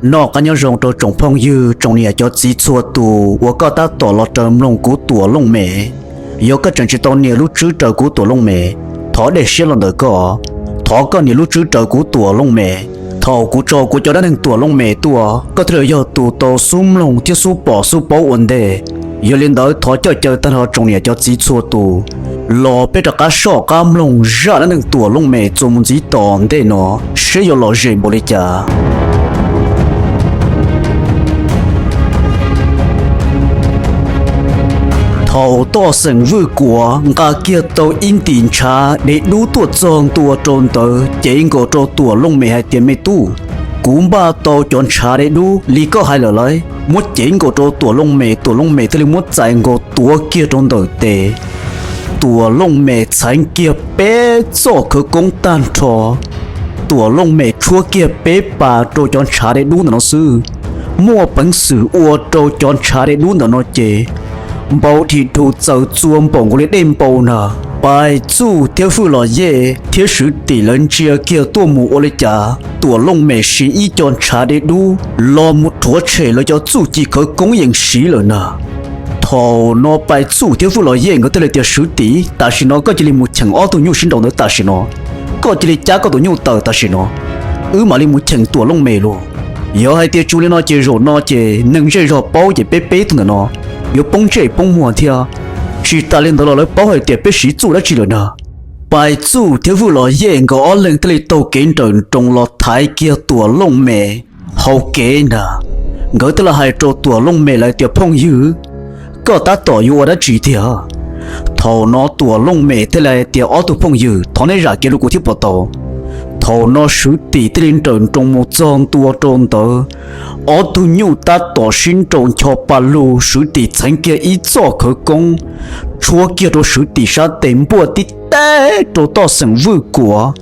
Noj qab nyob zoo rau tsoom phooj ywg tsoom niam cov txiv txhua tus uas koj tab tom los raws mloog kuv Tuam Looj Mem. Yog koj tseem tsis tau nias lub tswb raws kuv Tuam Looj Mem, thov dej siab los ntawm koj, thov koj nias lub tswb raws kuv Tuam Looj Mem. Thaum kuv tso kuv cov dab neeg Tuam Looj Mem tuaj, koj thiaj li yog tus tau xub mloog thiab xub pom xub paub ua ntej. Yog li ntawd thov coj caw tag nrho tsoom niam cov txiv txhua tus los peb rov qab soj qab mloog zaj dab neeg Tuam Looj Mem txuas mus ntxiv tom ntej no, seb yuav lom zem npaum li cas. Thaum Toj Xeem Vwj Kuam nqa kiag tau ib ntim ntshav dev dub tuaj txog ntua rau ntawd, cev nkaus rau Tuam Looj Mem hais tias, Me tub, kuv npaj tau cov ntshav dev dub li koj hais lawm lauj. Muab cev nkaus rau Tuam Looj Mem, Tuam Looj Mem thiaj li muab txais nkaus tuav kiag rau ntawm tes. Tuam Looj Mem txheev kiag peb txoj khawv koob tag nrho, Tuam Looj Mem tshuab kiag peb pas rau cov ntshav dev dub ntawm no xwb. Muaj peev xwm ua rau cov ntshav dev dub ntawm no ces npau dhi dhus txaws txua npaum nkaus li dej npau na. Pais Txuj thiab Vwj Los Yej thiab Swv Tim lawv ntsia kiag tuaj mus ua li cas Tuam Looj Mem siv ib co ntshav dev dub los mus rhuav tshem lawv cov txuj ci khawv koob yeej siv lawm na. Thaum no Pais Txuj thiab Vwj Los Yej nkawd thiaj li tias, Swv Tim, tam sim no koj cia li mus cheem ob tug nyuj sib nraus ntawd tam sim no, koj cia li cab koj tus nyuj tawm tam sim no, wb mam li mus cheem Tuam Looj Mem lauj. Yog hais tias tsis li no ces zaum no ces neeg zej zog paub ces peb peb tug ntawm no yuav poob ntsej poob muag thiab. Tsis tas li ntawd los lawv paub hais tias peb siv txuj dab tsi lawm na. Pais Txuj thiab Vwj Los Yej nkawd ob leeg thiaj li taug kev nrawm nroos los thaiv kiag Tuam Looj Mem hauv kev ntag. Nkawd thiaj li hais rau Tuam Looj Mem lawv tias, Phooj ywg, koj tab tom yuav ua dab tsi tiag? Thaum no Tuam Looj Mem thiaj li hais tias, Ob tug phooj ywg, thov neb zam kev rau kuv thiab puas tau? Thaum no Swv Tim thiaj li nrawm nroos mus txog ntua rau ntawd. Ob tug nyuj tab tom sib nraus ncho pa lug, Swv Tim txheev kiag ib txoj khawv koob tshuab kiag rau Swv Tim sab tes, npuaj tib teg rau Toj Xeem Vwj Kuam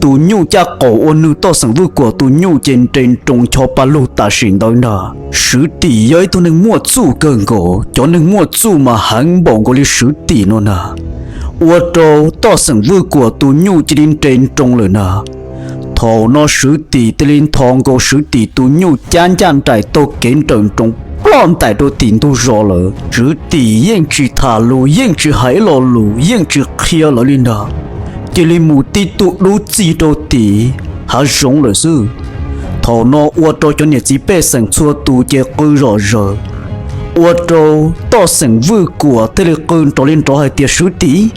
tus nyuj caj qaum ua nws Toj Xeem Vwj Kuam tus nyuj ces nres nroos ncho pa lug tam sim ntawd ntag. Swv Tim yog ib tug neeg muaj txuj kawg nkaus, cov neeg muaj txuj mas heev npaum nkaus li Swv Tim no na. Ua rau Toj Xeem Vwj Kuam tus nyuj cia li nres nroos lawm na. Thaum no Swv Tim thiaj li nthos nkaus Swv Tim tus nyuj cab ncaj nraim taug kev nrawm nroos ploj ntais rau tim ntug zos lawm. Swv Tim yeej tsis tham lus, yeej tsis hais ib lo lus, yeej tsis qhia lawv li ntag, cia li mus tib tug dub txig rau tim hav zoov lawm xwb. Thaum no ua rau cov niam txiv pej xeem txhua tus ces qw zom zaws. Ua rau Toj Xeem Vwj Kuam thiaj li qw nrov li nrov hais tias, Swv Tim,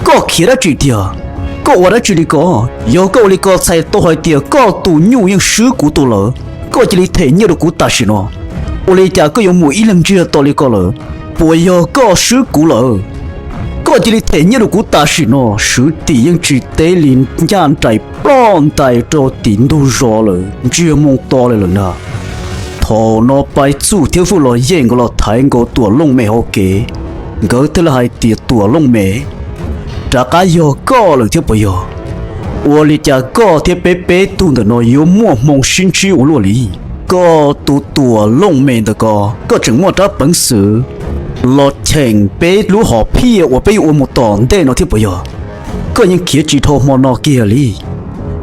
koj khiav dab tsi tiag? Koj ua dab tsi li ko? Yog koj ua li ko txhais tau hais tias koj tus nyuj yeej swb kuv tus lawm, koj cia li them nyiaj rau kuv tam sim no. Ua li cas koj yuav mus ib leeg ntsiag to li ko lawm? Puas yog koj swb kuv lawm? Koj cia li them nyiaj rau kuv tam sim no. Swv Tim yeej tsis teb li, ncaj nraim ploj ntais rau tim ntug zos lawm, ntsiag moo to li lawm ntag. Thaum no Pais Txuj thiab Vwj Los Yej nkawd los thaiv nkaus Tuam Looj Mem hauv kev, nkawd thiaj li hais tias, Tuam Looj Mem, rov qab yog koj lawm thiab puas yog? Ua li cas koj thiab peb peb tug ntawm no yuav muaj hmoo sib ntsib ua luaj li? Koj tus Tuam Looj Mem ntawm ko, koj tseem muaj rab peev xwm los cheem peb lub hom phiaj uas peb yuav ua mus tom ntej no thiab puas yog? Koj yeej khiav tsis dhau hmo no kiag li.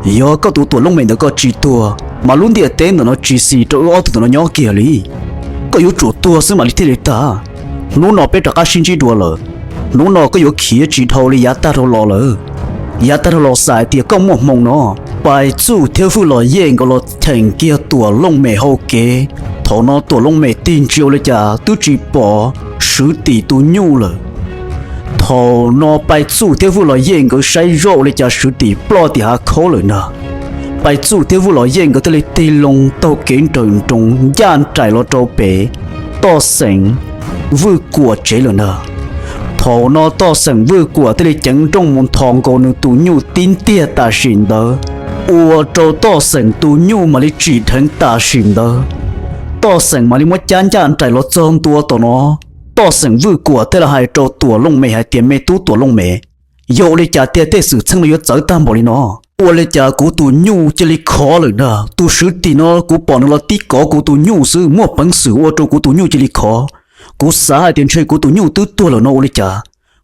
Yog koj tus Tuam Looj Mem ntawm ko tsis tuag, mas lub ntiaj teb ntawm no tsis xis rau wb ob tug ntawm no nyob kiag li. Koj yuav tsum tuag xwb mam li thiaj li tag. Hnub no peb rov qab sib ntsib dua lawm. Hnub no koj yuav khiav tsis dhau li yav tag dhau los lawm. Yav tag dhau los xav hais tias koj muaj hmoo no. Pais Txuj thiab Vwj Los Yej nkawd los cheem kiag Tuam Looj Mem hauv kev. Thaum no Tuam Looj Mem tig ntsia ua li cas twb tsis pom Swv Tim tus nyuj lawm. Thaum no Pais Txuj thiab Vwj Los Yej nkawd saib zoj ua li cas Swv Tim ploj tim hav khaub lawm ntag. Pais Txuj thiab Vwj Los Yej nkawd thiaj li tig loo taug kev nrawm nroos ncaj nraim los rau pem Toj Xeem Vwj Kuam tsev lawm ntag. Thaum no Toj Xeem Vwj Kuam thiaj li ceev nrooj mus nthos nkaus nws tus nyuj tib ntiag tam sim ntawd, ua rau Toj Xeem tus nyuj mam li tsim dheev tam sim ntawd. Toj Xeem mam li muab cab ncaj nraim los txog ntua tom no. Toj Xeem Vwj Kuam thiaj li hais rau Tuam Looj Mem hais tias, Me tub Tuam Looj Mem, yog ua li cas tiag tej xwm txheej no yuav txawv tag npaum li no? Ua li cas kuv tus nyuj cia li khov lawm ntag? Tus Swv Tim no kuv pom nws los tib kov kuv tus nyuj xwb, muaj peev xwm ua rau kuv tus nyuj cia li khov. Kuv xav hais tias ntshe kuv tus nyuj twb tuag lawm no ua li cas.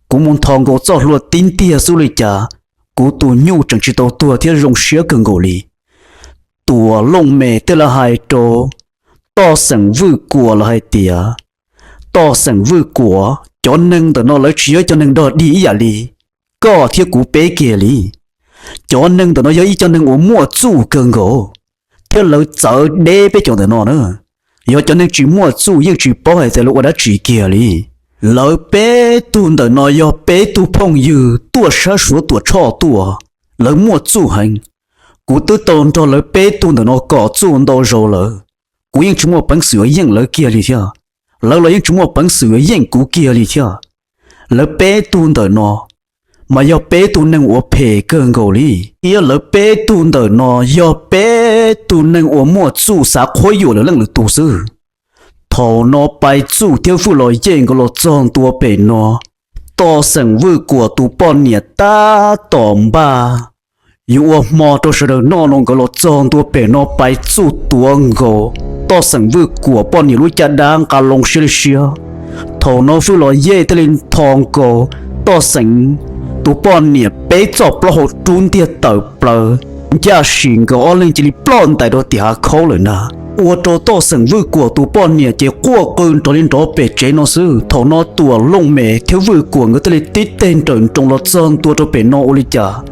Kuv mus nthos nkaus txoj hlua tib ntiag xwb ua li cas kuv tus nyuj tseem tsis tau tuag thiab zoo siab kawg nkaus li. Tuam Looj Mem thiaj li hais rau Toj Xeem Vwj Kuam lawm hais tias, Toj Xeem Vwj Kuam, cov neeg ntawm no lawv tsis yog cov neeg dog dig ib yam li koj thiab kuv peb kiag li. Cov neeg ntawm no yog ib cov neeg uas muaj txuj kawg nkaus, thiab lawv txawv deb peb cov ntawm no na. Yog cov neeg tsis muaj txuj yeej tsis paub hais tias lawv ua dab tsi kiag li. Lawv peb tug ntawm no yog peb tug phooj ywg tuaj sab Suav Tuam Tshoj tuaj, lawv muaj txuj heev. Kuv twb tau nrog lawv peb tug ntawm no kom txuj ntau zaus lawm, kuv yeej tsis muaj peev xwm yuav yeej lawv kiag li thiab. Lawv los yeej tsis muaj peev xwm yuav yeej kuv kiag li thiab. Lawv peb tug ntawm no mas yog peb tug neeg uas phem kawg nkaus li, thiab lawv peb tug ntawm no yog peb tug neeg uas muaj txuj xav qhuab yuam lwm leej lwm tus xwb. Thaum no Pais Txuj thiab Vwj Los Yej nkawd los txog ntua pem no, Toj Xeem Vwj Kuam tus poj niam tab tom npaj yuav ua hmo rau sawv daws noj no, nkawd los txog ntua pem no Pais Txuj tuav nkaus Toj Xeem Vwj Kuam poj niam lub caj dab nqa loo siab li siab. Thaum no Vwj Los Yej thiaj li ntho nkaus Toj Xeem tus poj niam peb txoj plaub hau rub ntiag tawm plaws, ncaj sim nkawd ob leeg cia li ploj ntais rau tim hav khaub lawm ntag. Ua rau Toj Xeem Vwj Kuam tus poj niam ces quaj qw nrov li nrov pem tsev no xwb. Thaum no Tuam Looj Mem thiab Vwj Kuam nkawd thiaj li tib teg nrawm nroos los txog ntua rau pem no ua li cas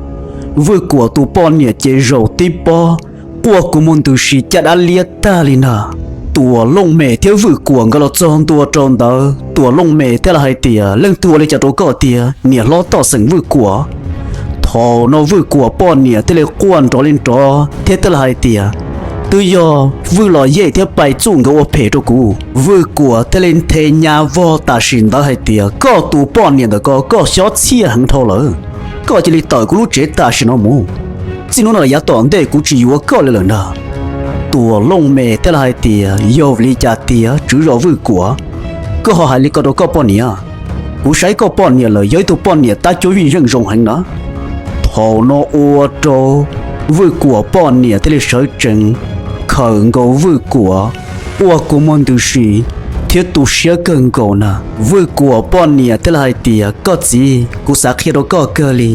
Vwj Kuam tus poj niam ces zaum tib pob, quaj kua muag ntws si caj dab liab tag li ntag. Tuam Looj Mem thiab Vwj Kuam nkawd los txog ntua rau ntawd, Tuam Looj Mem thiaj li hais tias, Leej twg ua li cas rau koj tiag, niam hlob Toj Xeem Vwj Kuam? Thaum no Vwj Kuam poj niam thiaj li quaj nrov li nrov thiab thiaj li hais tias, Twb yog Vwj Los Yej thiab Pais Txuj nkawd ua phem rau kuv. Vwj Kuam thiaj li nthe nyas vog tam sim ntawd hais tias, Koj tus poj niam ntawm ko, koj xyob txhiaj heev dhau lawm. Koj cia li tawm kuv lub tsev tam sim no mus. Txij hnub no yav tom ntej kuv tsis yuav koj li lawm ntag. Tuam Looj Mem thiaj li hais tias, Yog vim li cas tiag tswv zos Vwj Kuam, koj ho hais li ko rau koj poj niam? Kuv saib koj poj niam lawm yog ib tug poj niam tab cuab vij zeej zoo heev na. Thaum no ua rau Vwj Kuam poj niam thiaj li sawv tsees khawm nkaus Vwj Kuam, quaj kua muag ntws si thiab tu siab kawg nkaus na. Vwj Kuam poj niam thiaj li hais tias, Koj txiv, kuv xav qhia rau koj kawg li,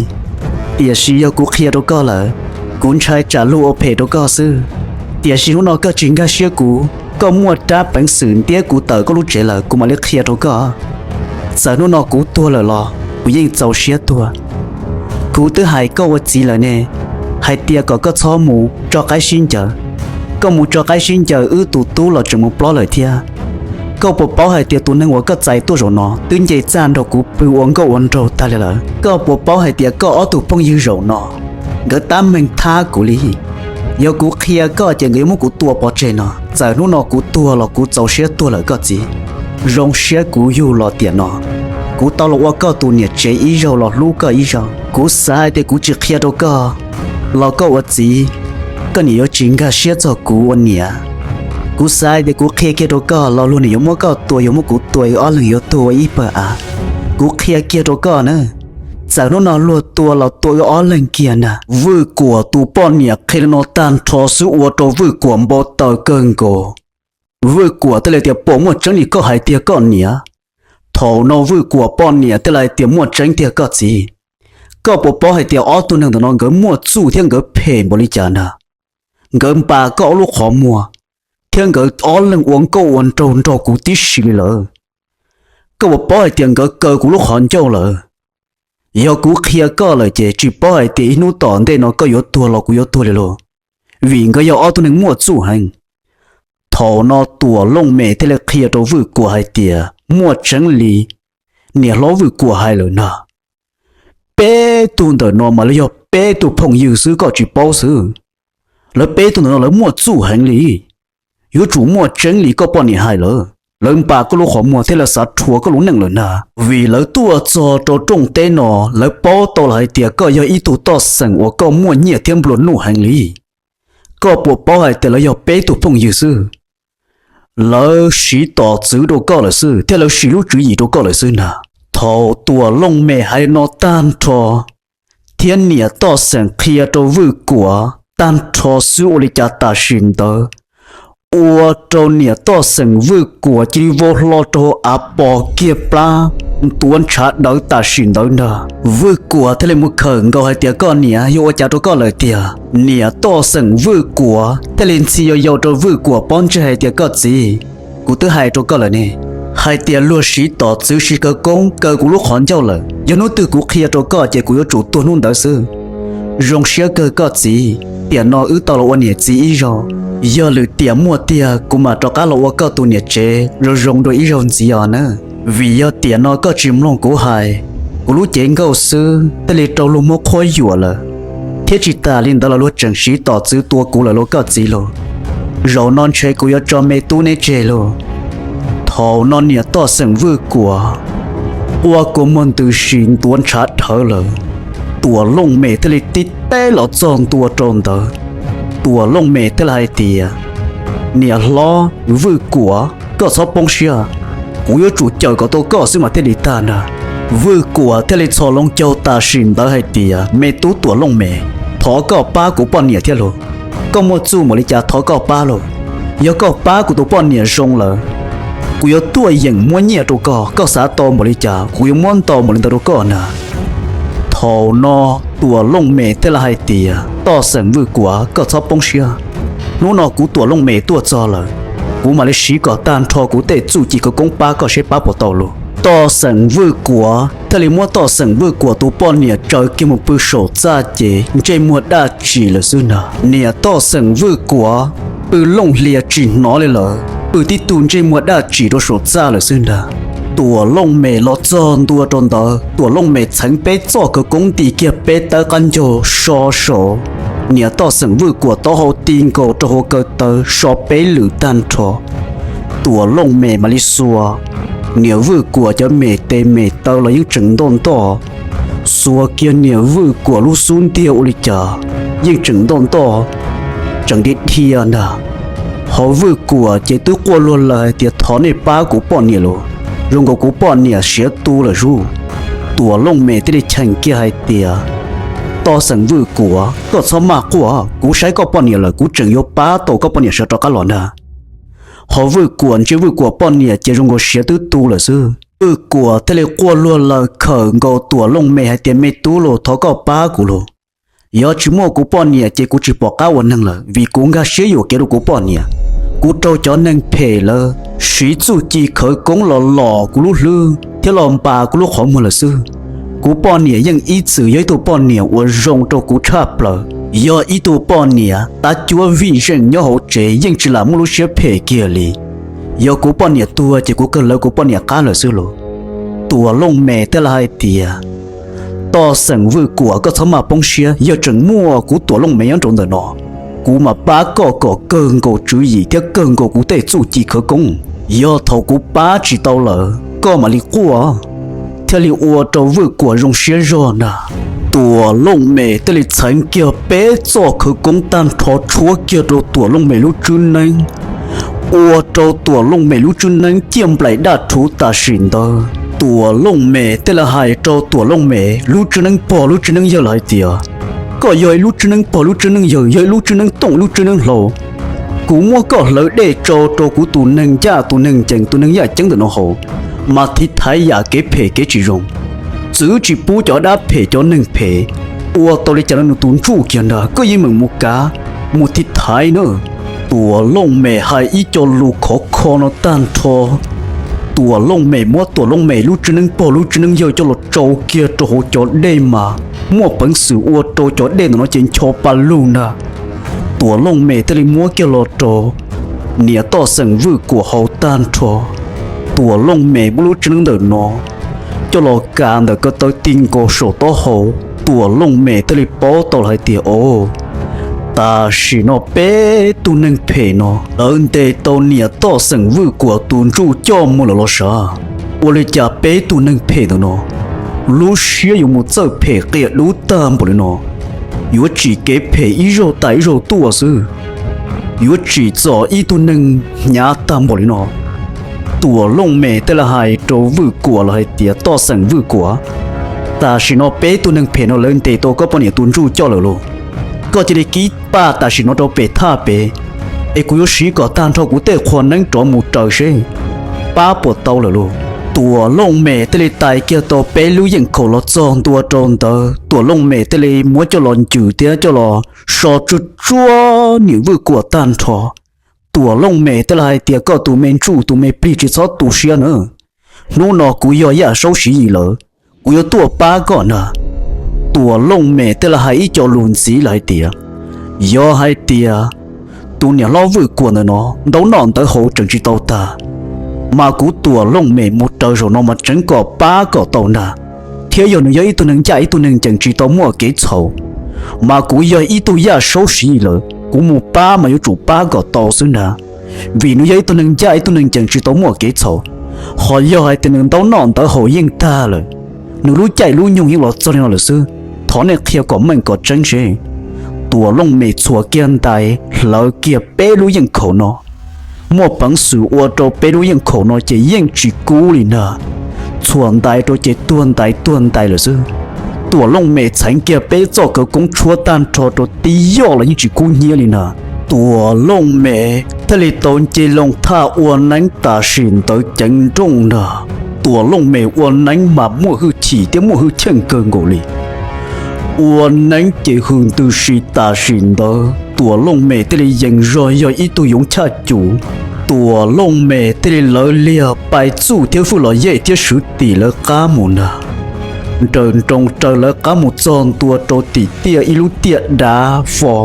tiam sis yog kuv qhia rau koj lawm, kuv ntshai tsam luag ua phem rau koj xwb. Tiam sis hnub no koj tsis nkag siab kuv, koj muaj rab peev xwm ntiab kuv tawm koj lub tsev lawm, kuv mam li qhia rau koj. Txawm hnub no kuv tuag lawm los kuv yeej txaus siab tuag. Kuv twb hais koj ua txiv lawm ne, hais tias kom koj txhob mus tso qaib sib ncaws. Koj mus tso qaib sib ncaws wb tus tub los tseem mus plob lawm thiab. Koj puas paub hais tias tus neeg uas koj txais tuaj zaum no twb nce txaj nrog kuv pw ua nkauj ua nraug tag li lawm? Koj puas paub hais tias koj ob tug phooj ywg zaum no nkawd tab meeg thab kuv li? Yog kuv qhia koj ces nkawd yuav muab kuv tua pov tseg no. Txawm hnub no kuv tuag los kuv txaus siab tuag lawm koj txiv. Zoo siab kuv yug los tiam no, kuv tau los ua koj tus niam tsev ib zaug los hlub koj ib zaug. Kuv xav hais tias kuv tsis qhia rau koj los koj ua txiv, koj niam yuav tsis nkag siab txog kuv ua niam. Kuv xav hais tias kuv qhia kiag rau koj los luag niam yuav muab koj tua, yuav muab kuv tua, wb ob leeg yuav tuag ua ib pawg av. Kuv qhia kiag rau koj na, txawm hnub no luag tua los tua wb ob leeg kiag na. Vwj Kuam tus poj niam qhia li no tag nrho xwb ua rau Vwj Kuam npau taws kawg nkaus. Vwj Kuam thiaj li tias, Puas muaj tseeb li koj hais tiag koj niam? Thaum no Vwj Kuam poj niam thiaj li hais tias, Muaj tseeb tiag koj txiv. Koj puas paub hais tias ob tug neeg ntawm no nkawd muaj txuj thiab nkawd phem npaum li cas ntag? Nkawd npa koj ob lub qhov muag, thiab nkawd ob leeg ua nkauj ua nraug nrog kuv tib si li lawm. Koj puas paub hais tias nkawd kaw kuv lub qhov ncauj lawm? Yog kuv qhia koj lawm ces tsis paub hais tias ib hnub tom ntej no koj yuav tuag los kuv yuav tuag li lauj, vim nkawd yog ob tug neeg muaj txuj heev. Thaum no Tuam Looj Mem thiaj li qhia rau Vwj Kuam hais tias, Muaj tseeb li niam hlob Vwj Kuam hais lawm ntag. Peb tug ntawm no mas lawv yog peb tug phooj ywg xwb, koj tsis paub xwb. Lawv peb tug ntawm no lawv muaj txuj heev li. Yuav tsum muaj tseeb li koj poj niam hais lawm. Lawv npa koj lub qhov muag thiab lawv xav rhuav koj lub neej lawm ntag, vim lawv tuaj txog rau rooj teb no, lawv paub tau lawm hais tias koj yog ib tug Toj Xeem uas koj muaj nyiaj thiab nplua nuj heev li. Koj puas paub hais tias lawv yog peb tug phooj ywg xwb? Lawv siv tom txwv rau koj lawm xwb thiab lawv siv lub tswv yim rau koj lawm xwb ntag. Thaum Tuam Looj Mem hais li no tag nrho, thiab niam Toj Xeem qhia rau Vwj Kuam tag nrho xwb ua li cas tam sim ntawd, ua rau niam Toj Xeem Vwj Kuam cia li vau hlo rau hauv av pos kiag plab, ntuav ntshav dawv tam sim ntawd ntag. Vwj Kuam thiaj li mus khawm nkaus hais tias, Koj niam, yog ua cas rau koj lawm tiag? Niam Toj Xeem Vwj Kuam thiaj li ntxhi yau yau rau Vwj Kuam pob ntseg hais tias, Koj txiv, kuv twb hais rau koj lawm ne, hais tias luag siv tom txwv siv khawv koob kaw kuv lub qhov ncauj lawm. Yog hnub twg kuv qhia rau koj ces kuv yuav tsum tuag hnub ntawd xwb. Zoo siab kawg koj txiv, tiam no wb tau los ua niam txiv ib zaug. Yog lwm tiam muaj tiag kuv mam rov qab los ua koj tus niam tsev zoo zoo dua ib zaug ntxiv os nawb. Vim yog tiam no koj tsis mloog kuv hais, kuv lub cev nkauj xwb thiaj li rau luag muab qhuab yuam lawm, thiab tsis tas li ntawd los luag tseem siv tom txwv tua kuv lawm lauj koj txiv lauj. Zaum no ntshe kuv yuav tso me tub neb tseg lauj. Thaum no niam Toj Xeem Vwj Kuam quaj kua muag ntws si ntuav ntshav dhawv lawm. Tuam Looj Mem thiaj li tib teb los txog ntua rau ntawd. Tuam Looj Mem thiaj li hais tias, Niam hlob Vwj Kuam, koj txhob poob siab, kuv yuav tsum cawm kom tau koj xwb mas thiaj li tag ntag. Vwj Kuam thiaj li txhos loo caug tam sim ntawd hais tias, Me tub Tuam Looj Mem, thov koj pab kuv poj niam thiab lauj. Koj muaj txuj npaum li cas thov koj pab lauj. Yog koj pab kuv tus poj niam zoo lawm, kuv yuav tuaj yeem muab nyiaj rau koj, koj xav tau npaum li cas kuv yuav muab ntau npaum li ntawd rau koj ntag. Thaum no Tuam Looj Mem thiaj li hais tias, Toj Xeem Vwj Kuam, koj txhob poob siab. Hnub no kuv Tuam Looj Mem tuaj txog lawm, kuv mam li siv kom tag nrho kuv tej txuj ci khawv koob pab koj seb pab puas tau lauj. Toj Xeem Vwj Kuam thiaj li muab Toj Xeem Vwj Kuam tus poj niam tsaws kiag mus pw saum txaj ces ntsej muag daj tsim lawm xwb ntag. Niam Toj Xeem Vwj Kuam pw looj hlias tsis hnov li lawm, pw tib tug ntsej muag daj tsim rau saum txaj lawm xwb ntag. Tuam Looj Mem los txog ntua rau ntawd, Tuam Looj Mem txheev peb txoj khawv koob nti kiag peb tawb qab ncaug so saum niam Toj Xeem Vwj Kuam taub hau ti nkaus rau hauv kaw taw so peb lwm tag nrho. Tuam Looj Mem mam li xuas niam Vwj Kuam cov me tes me taw los yeej tseem ntoj ntoj, xuas kiag niam Vwj Kuam lub xub ntiag ua li cas yeej tseem ntoj ntoj, tseem dhia dhia ntag. Hos Vwj Kuam ces twb quaj luag lawm hais tias, Thov nej pab kuv poj niam lauj, zoo nkaus kuv poj niam siav tu lawm sub. Tuam Looj Mem thiaj li cheem kiag hais tias, Toj Xeem Vwj Kuam, koj txhob maj quaj, kuv saib koj poj niam lawm kuv tseem yuav pab tau koj poj niam sawv rov qab los ntag. Hos Vwj Kuam ntsia Vwj Kuam poj niam ces zoo nkaus siav twb tu lawm xwb. Vwj Kuam thiaj li quaj luag lawm khawm nkaus Tuam Looj Mem hais tias, Me tub lauj, thov koj pab kuv lauj. Yog tsis muaj kuv poj niam ces kuv tsis pom qab ua neeg lawm, vim kuv nkag siab yuam kev rau kuv poj niam. Kuv raug cov neeg phem lawv siv txuj ci khawv koob los lom kuv lub hlwb thiab los npas kuv lub qhov muag lawm xwb. Kuv poj niam yeej ib txwm yog ib tug poj niam uas zoo rau kuv tshaj plaws, yog ib tug poj niam tab cuab vij zeej nyob hauv tsev yeej tsis lam muaj lub siab phem kiag li. Yog kuv poj niam tuag ces kuv kawg lawv kuv poj niam qab lawm xwb lauj. Tuam Looj Mem thiaj li hais tias, Toj Xeem Vwj Kuam, koj txhob maj poob siab, yog tseem muaj kuv Tuam Looj Mem nyob rau ntawm no, kuv mam pab koj kom kawg nkaus tswv yim thiab kawg nkaus kuv tej txuj ci khawv koob. Yog thaum kuv pab tsis tau lawm koj mam li quaj, thiaj li ua rau Vwj Kuam zoo siab zog ntag. Tuam Looj Mem thiaj li txheev kiag peb txoj khawv koob tag nrho tshuab kiag rau Tuam Looj Mem lub tswb neeb, ua rau Tuam Looj Mem lub tswb neeb ciaj nplaim daj rhuv tam sim ntawd. Tuam Looj Mem thiaj li hais rau Tuam Looj Mem lub tswb neeb pog lub tswb neeb yawg lawm hais tias, Koj yog ib lub tswb neeb pog lub tswb neeb yawg, yog ib lub tswb neeb tooj ib lub tswb neeb hlau. Kuv muab koj hlawv dej tsau rau kuv tus neeg ncaj tus neeg ncees tus neeg yaj ceeb ntawm no haus, mas tiv thaiv yam kev phem kev tsis zoo, txwv tsis pub cov dab phem cov neeg phem ua tau li cas rau nws tus ntsuj kiag ntag. Koj yeej meem mus kav, mus tiv thaiv na. Tuam Looj Mem hais ib co lus khov kho no tag nrho, Tuam Looj Mem muab Tuam Looj Mem lub tswb neeb pog lub tswb neeb yawg coj los tsau kiag rau hauv cov dej mas muaj peev xwm ua rau cov dej ntawm no ces ncho pa lug ntag. Tuam Looj Mem thiaj li muab kiag los rau niam Toj Xeem Vwj Kuam haus tag nrho. Tuam Looj Mem muab lub tswb neeb ntawm no coj los kav ntawm ko taw ti nkaus saum taub hau. Tuam Looj Mem thiaj li paub tau lawm hais tias, O, tam sim no peb tug neeg phem no lawv ntes tau niam Toj Xeem Vwj Kuam tus ntsuj coj mus lawm los sav. Ua li cas peb tug neeg phem ntawm no lub siab yuav mus txawj phem qias dub tag npaum li no, yuav tsim kev phem ib zaug tas ib zaug tuaj xwb, yuav tsim txom ib tug neeg hnyav tag npaum li no. Tuam Looj Mem thiaj li hais rau Vwj Kuam lawm hais tias, Toj Xeem Vwj Kuam, tam sim no peb tug neeg phem no lawv ntes tau koj poj niam tus ntsuj coj lawm lauj. Koj cia li kib paj tam sim no rau pem thaj pem, es kuv yuav siv kom tag nrho kuv tej qhua neeb rov mus raws seb pab puas tau lawm lauj. Tuam Looj Mem thiaj li tais kiag tau peb lub yeej khaum los txog ntua rau ntawd, Tuam Looj Mem thiaj li muab coj los ncws thiab coj los so tsuag tsuag niam Vwj Kuam tag nrho. Tuam Looj Mem thiaj li hais tias, koj tus me ntsuj tus me plig tsis txhob tu siab na, hnub no kuv yog Yaj Saub Siv Yim lawm, kuv yuav tuaj pab koj na. Tuam Looj Mem thiaj li hais ib co lus ntxiv lawm hais tias, yog hais tias tus niam hlob Vwj Kuam ntawm no ntaub noj ntawv haus tseem tsis tau tag, mas kuv Tuam Looj Mem mus raws zaum no mas tseev kom pab kom tau ntag. Thiab yog nws yog ib tug neeg ncaj ib tug neeg ncees tsis tau muaj kev txhaum, mas kuv yog ib tug Yaj Saub Siv Yim lawm kuv mus pab mas yuav tsum pab kom tau xwb ntag. Vim nws yog ib tug neeg ncaj ib tug neeg ncees tsis tau muaj kev txhaum. Ho yog hais tias nws ntaub noj ntawv haus yeej tag lawm, nws lub caij lub nyoog yeej los txog li no lawm xwb. Thov nej qhia kom meej kom tseeb seb. Tuam Looj Mem txhuam kiag ntais hlawv kiag peb lub yeej khaum no. Muaj peev xwm ua rau peb lub yeej khaum no ces yeej tsis kub li ntag. Txhuam ntais rau ces tuag ntais tuag ntais lawm xwb. Tuam Looj Mem txheev kiag peb txoj khawv koob tshuab tag nrho rau tib yoj los yeej tsis kub hnyiab li ntag. Tuam Looj Mem thiaj li tau nce loo thaj ua neeb tam sim ntawd ceev nrooj ntag. Tuam Looj Mem ua neeb mas muaj hwj chim thiab muaj hwj chim kawg nkaus li. Ua neeb ces hws ntws si tam sim ntawd Tuam Looj Mem thiaj li yees zog yog ib tug yoov chaj cum. Tuam Looj Mem thiaj li lawv liag Pais Txuj thiab Fwj Los Yej thiab Swv Tim lawv qab mus ntag. Nrawm nroos raws lawv qab mus txog ntua rau tim tiaj ib lub tiaj dav fo.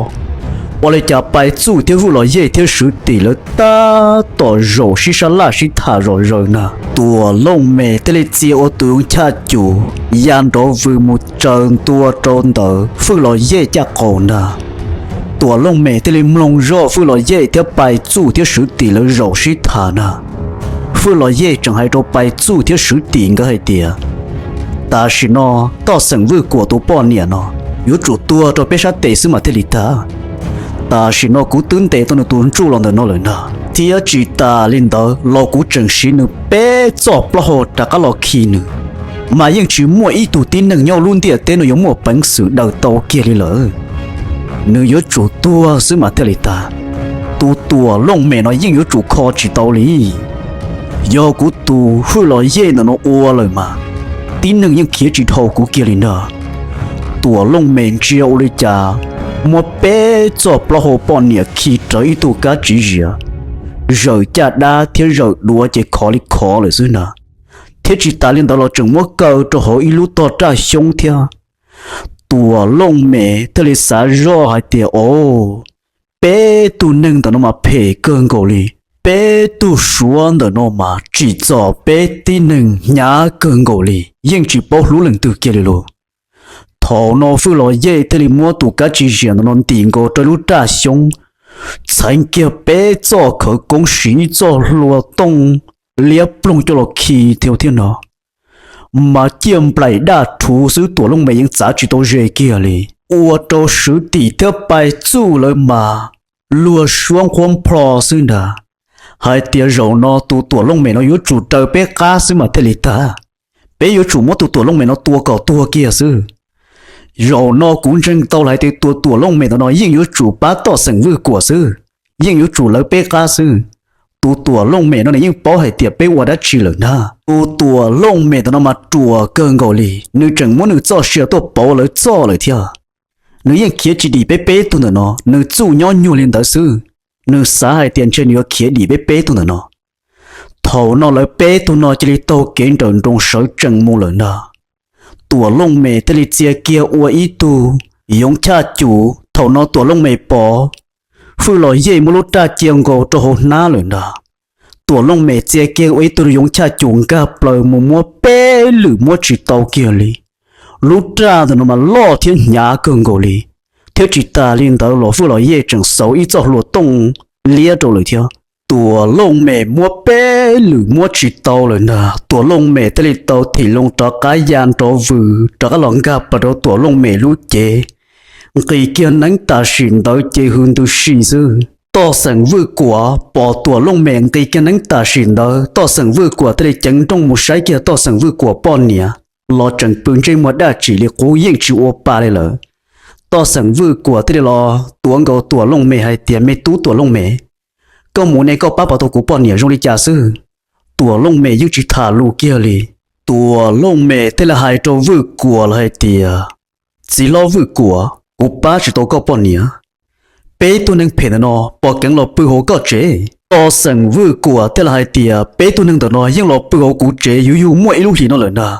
Ua li cas Pais Txuj thiab Fwj Los Yej thiab Swv Tim lawv tab tom zaum sib sab laj sib tham zom zaws na. Tuam Looj Mem thiaj li txia ua tus yoov chaj cum ya nrov vws mus tsaws ntua rau ntawm Fwj Los Yej caj qaum ntag. Tuam Looj Mem thiaj li mloog zoj Fwj Los Yej thiab Pais Txuj thiab Swv Tim lawv zaum sib tham na. Fwj Los Yej tseem hais rau Pais Txuj thiab Swv Tim nkawd hais tias, tam sim no Toj Xeem Vwj Kuam tus poj niam no yuav tsum tuag rau peb sab tes xwb mas thiaj li tag. Tam sim no kuv twb ntes tau nws tus ntsuj los ntawm no lawm ntag, thiab tsis tas li ntawd los kuv tseem siv nws peb txoj plaub hau rov qab los khi nws, mas yeej tsis muaj ib tug tib neeg nyob lub ntiaj teb no yuav muaj peev xwm daws tau kiag li lawm. Nws yuav tsum tuag xwb mas thiaj li tag. Tus Tuam Looj Mem no yeej yuav tsum kho tsis tau li. Yog kuv tus Fwj Los Yej ntawm no ua lawm mas tib neeg yeej khiav tsis dhau kuv kiag li ntag. Tuam Looj Mem ntsia ua li cas muab peb txoj plaub hau poj niam khi rawv ib tug kab tsis zias, zawm caj dab thiab zawm duav ces khov li khov lawm xwb ntag. Thiab tsis tas li ntawd los tseem muab kaw rau hauv ib lub tog raj xyoob thiab. Tuam Looj Mem thiaj li xav zoj hais tias, o, peb tug neeg ntawm no mas phem kawg nkaus li. Peb tug Suav ntawm no mas tsim txom peb tib neeg hnyav kawg nkaus li, yeej tsis paub hlub leej twg kiag li lauj. Thaum no Fwj Los Yej thiaj li muab tus kab tsis zias ntawm no ntim nkaus rau lub raj xyoob, txheev kiag peb txoj khawv koob siv ib txoj hlua tooj liab ploog coj los khi thiab no, mas ciaj nplaim daj rhuv xwb, Tuam Looj Mem yeej txav tsis tau ze kiag li. Ua rau Swv Tim thiab Pais Txuj lawv mas luag suab nqhuab nplho xwb ntag, hais tias zaum no tus Tuam Looj Mem no yuav tsum raws peb qab xwb mas thiaj li tag. Peb yuav tsum muab tus Tuam Looj Mem no tua kom tuag kiag xwb. Zaum no kuv ntseeg tau lawm hais tias tus Tuam Looj Mem ntawm no yeej yuav tsum pab Toj Xeem Vwj Kuam xwb, yeej yuav tsum lawv peb qab xwb. Tus Tuam Looj Mem no nws yeej paub hais tias peb ua dab tsi lawm ntag. Tus Tuam Looj Mem ntawm no mas ruam kawg nkaus li, nws tseem muab nws txoj sia tuaj pauv lawv txoj lawm thiab. Nws yeej khiav tsis dim peb peb tug ntawm no, nws txuj nyob nyuag li ntawd xwb. Nws xav hais tias ntshe nws yuav khiav dim peb peb tug ntawm no. Thaum no lawv peb tug no cia li taug kev nrawm nroos sawv tsees mus lawm ntag. Tuam Looj Mem thiaj li txia kiag ua ib tug yoov chaj cum. Thaum no Tuam Looj Mem pom Fwj Los Yej muab lub raj cia nkaus rau hauv hnab lawm ntag. Tuam Looj Mem txia kiag ua ib tug yoov chaj cum nkag plaws mus muab peb lwm muab tsis tau kiag li. Lub raj ntawm no mas loj thiab hnyav kawg nkaus li, thiab tsis tas li ntawd los Fwj Los Yej tseem xauv ib txoj hlua tooj liab rau lawm thiab. Tuam Looj Mem muab peb lwm muab tsis tau lawm ntag. Tuam Looj Mem thiaj li tau thim loo rov qab ya nrov vwm rov qab los nkag plaws rau Tuam Looj Mem lub cev. Nqis kiag neeb tam sim ntawd ces hws ntws si xwb. Toj Xeem Vwj Kuam pom Tuam Looj Mem nqis kiag neeb tam sim ntawd, Toj Xeem Vwj Kuam thiaj li ceev nrooj mus saib kiag Toj Xeem Vwj Kuam poj niam los tseem pw ntsej muag daj tsim li qub yeej tsis ua pa li lawm. Toj Xeem Vwj Kuam thiaj li los tuav nkaus Tuam Looj Mem hais tias, me tub Tuam Looj Mem, Koj mus ne koj pab puas tau kuv poj niam zoo li cas xwb? Tuam Looj Mem yeej tsis tham lus kiag li. Tuam Looj Mem thiaj li hais rau Vwj Kuam lawv hais tias, txiv hlob Vwj Kuam, kuv pab tsis tau koj poj niam. Peb tug neeg phem ntawm no pom keev los pw hauv koj tsev. Toj xeem Vwj Kuam thiaj li hais tias, peb tug neeg ntawm no yeej los pw hauv kuv tsev yuav yug muaj ib lub hlis no lawm ntag.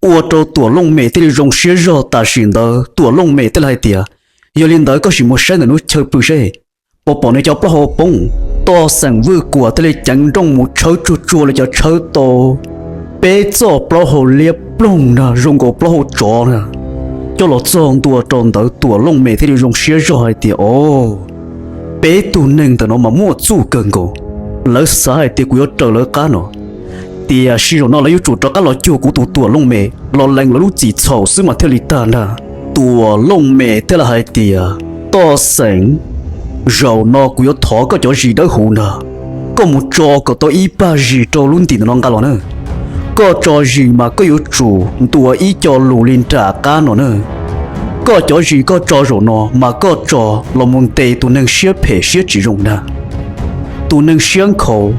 Ua rau Tuam Looj Mem thiaj li zoo siab zog. Tam sim ntawd Tuam Looj Mem thiaj li hais tias, yog li ntawd koj sim mus saib ntawm lub chaw pw seb puas pom nws cov plaub hau poob. Toj xeem Vwj Kuam thiaj li ceev nrooj mus tshawb tsuag tsuag li cov tshawb tau peb txoj plaub hau liab ploog na, zoo nkaus plaub hau tsov na, coj los txog ntua rau ntawd. Tuam Looj Mem thiaj li zoo siab zog hais tias, o, peb tug neeg ntawm no mas muaj txuj kawg nkaus, lawv xav hais tias kuv yuav raws lawv qab no, tiam sis zaum no lawv yuav tsum rov qab los cuag kuv tus Tuam Looj Mem los lees lawv lub txim txhaum xwb mas thiaj li tag ntag. Tuam Looj Mem thiaj li hais tias, Toj xeem, zaum no kuv yuav thov koj cov zis dawb huv ntag, koj mus tso kom tau ib pag zis rau lub ntim ntawm no nqa los na. Koj tso zis mas koj yuav tsum ntuas ib co lus li nram qab no na. Koj cov zis koj tso zaum no mas koj tso los mus ntes tus neeg siab phem siab tsis zoo ntag. Tus neeg siab nkhaus,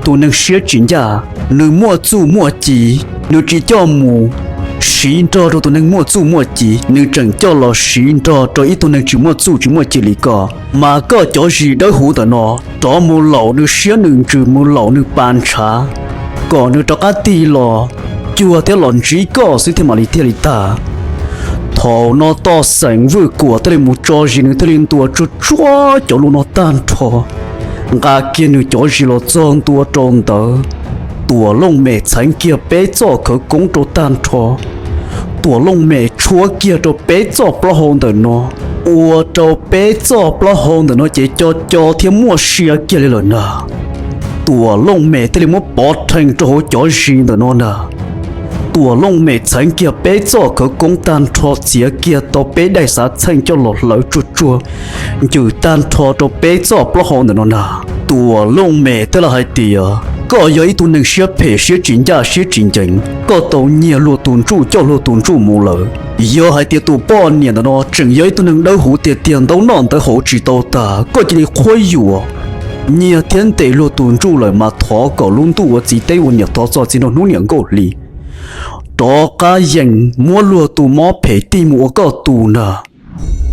tus neeg siab tsis ncaj, nws muaj txuj muaj ci, nws tsis coj mus siv nrog rau tus neeg muaj txuj muaj ci, nws tseem coj los siv nrog rau ib tug neeg tsis muaj txuj tsis muaj ci li koj. Mas koj cov zis dawb huv ntawm no rov mus laum nws siab nws ntsws, mus laum nws pas ntshav, kom nws rov qab tig los cuag thiab los ntsib koj xwb thiaj mam li thiaj li tag. Thaum no Toj xeem Vwj Kuam thiaj li mus tso zis, nws thiaj li ntuas tsuag tsuag cov lus no tag nrho, nqa kiag nws cov zis los txog ntua rau ntawd. Tuam Looj Mem txheev kiag peb txoj khawv koob rau tag nrho. Tuam Looj Mem tshuab kiag rau peb txoj plaub hau ntawm no, ua rau peb txoj plaub hau ntawm no ces co co thiab muaj sia kiag li lawm ntag. Tuam Looj Mem thiaj li muab pov rhees rau hauv cov zis ntawm no ntag. Tuam Looj Mem txheev kiag peb txoj khawv koob tag nrho, txiav kiag tau peb daim xav txheej coj los hlawv tsuag tsuag ncws tag nrho rau peb txoj plaub hau ntawm no ntag. Tuam Looj Mem thiaj li hais tias, koj yog ib tug neeg siab phem siab tsis ncaj siab tsis ncees, koj tau nyiag luag tus ntsuj coj luag tus ntsuj mus lawm. Yog hais tias tus poj niam ntawm no tseem yog ib tug neeg dawb huv tiag tiag, ntaub noj ntawv haus tsis tau tag, koj cia li qhuab yuam nyiag thiab ntes luag tus ntsuj lawm mas thov kom lub ntuj ua txiv teb ua niam, thov txog txiv nrog hnub niam nkauj hli, rov qab yees muab luag tus mob phem tig mus ua koj tus ntag.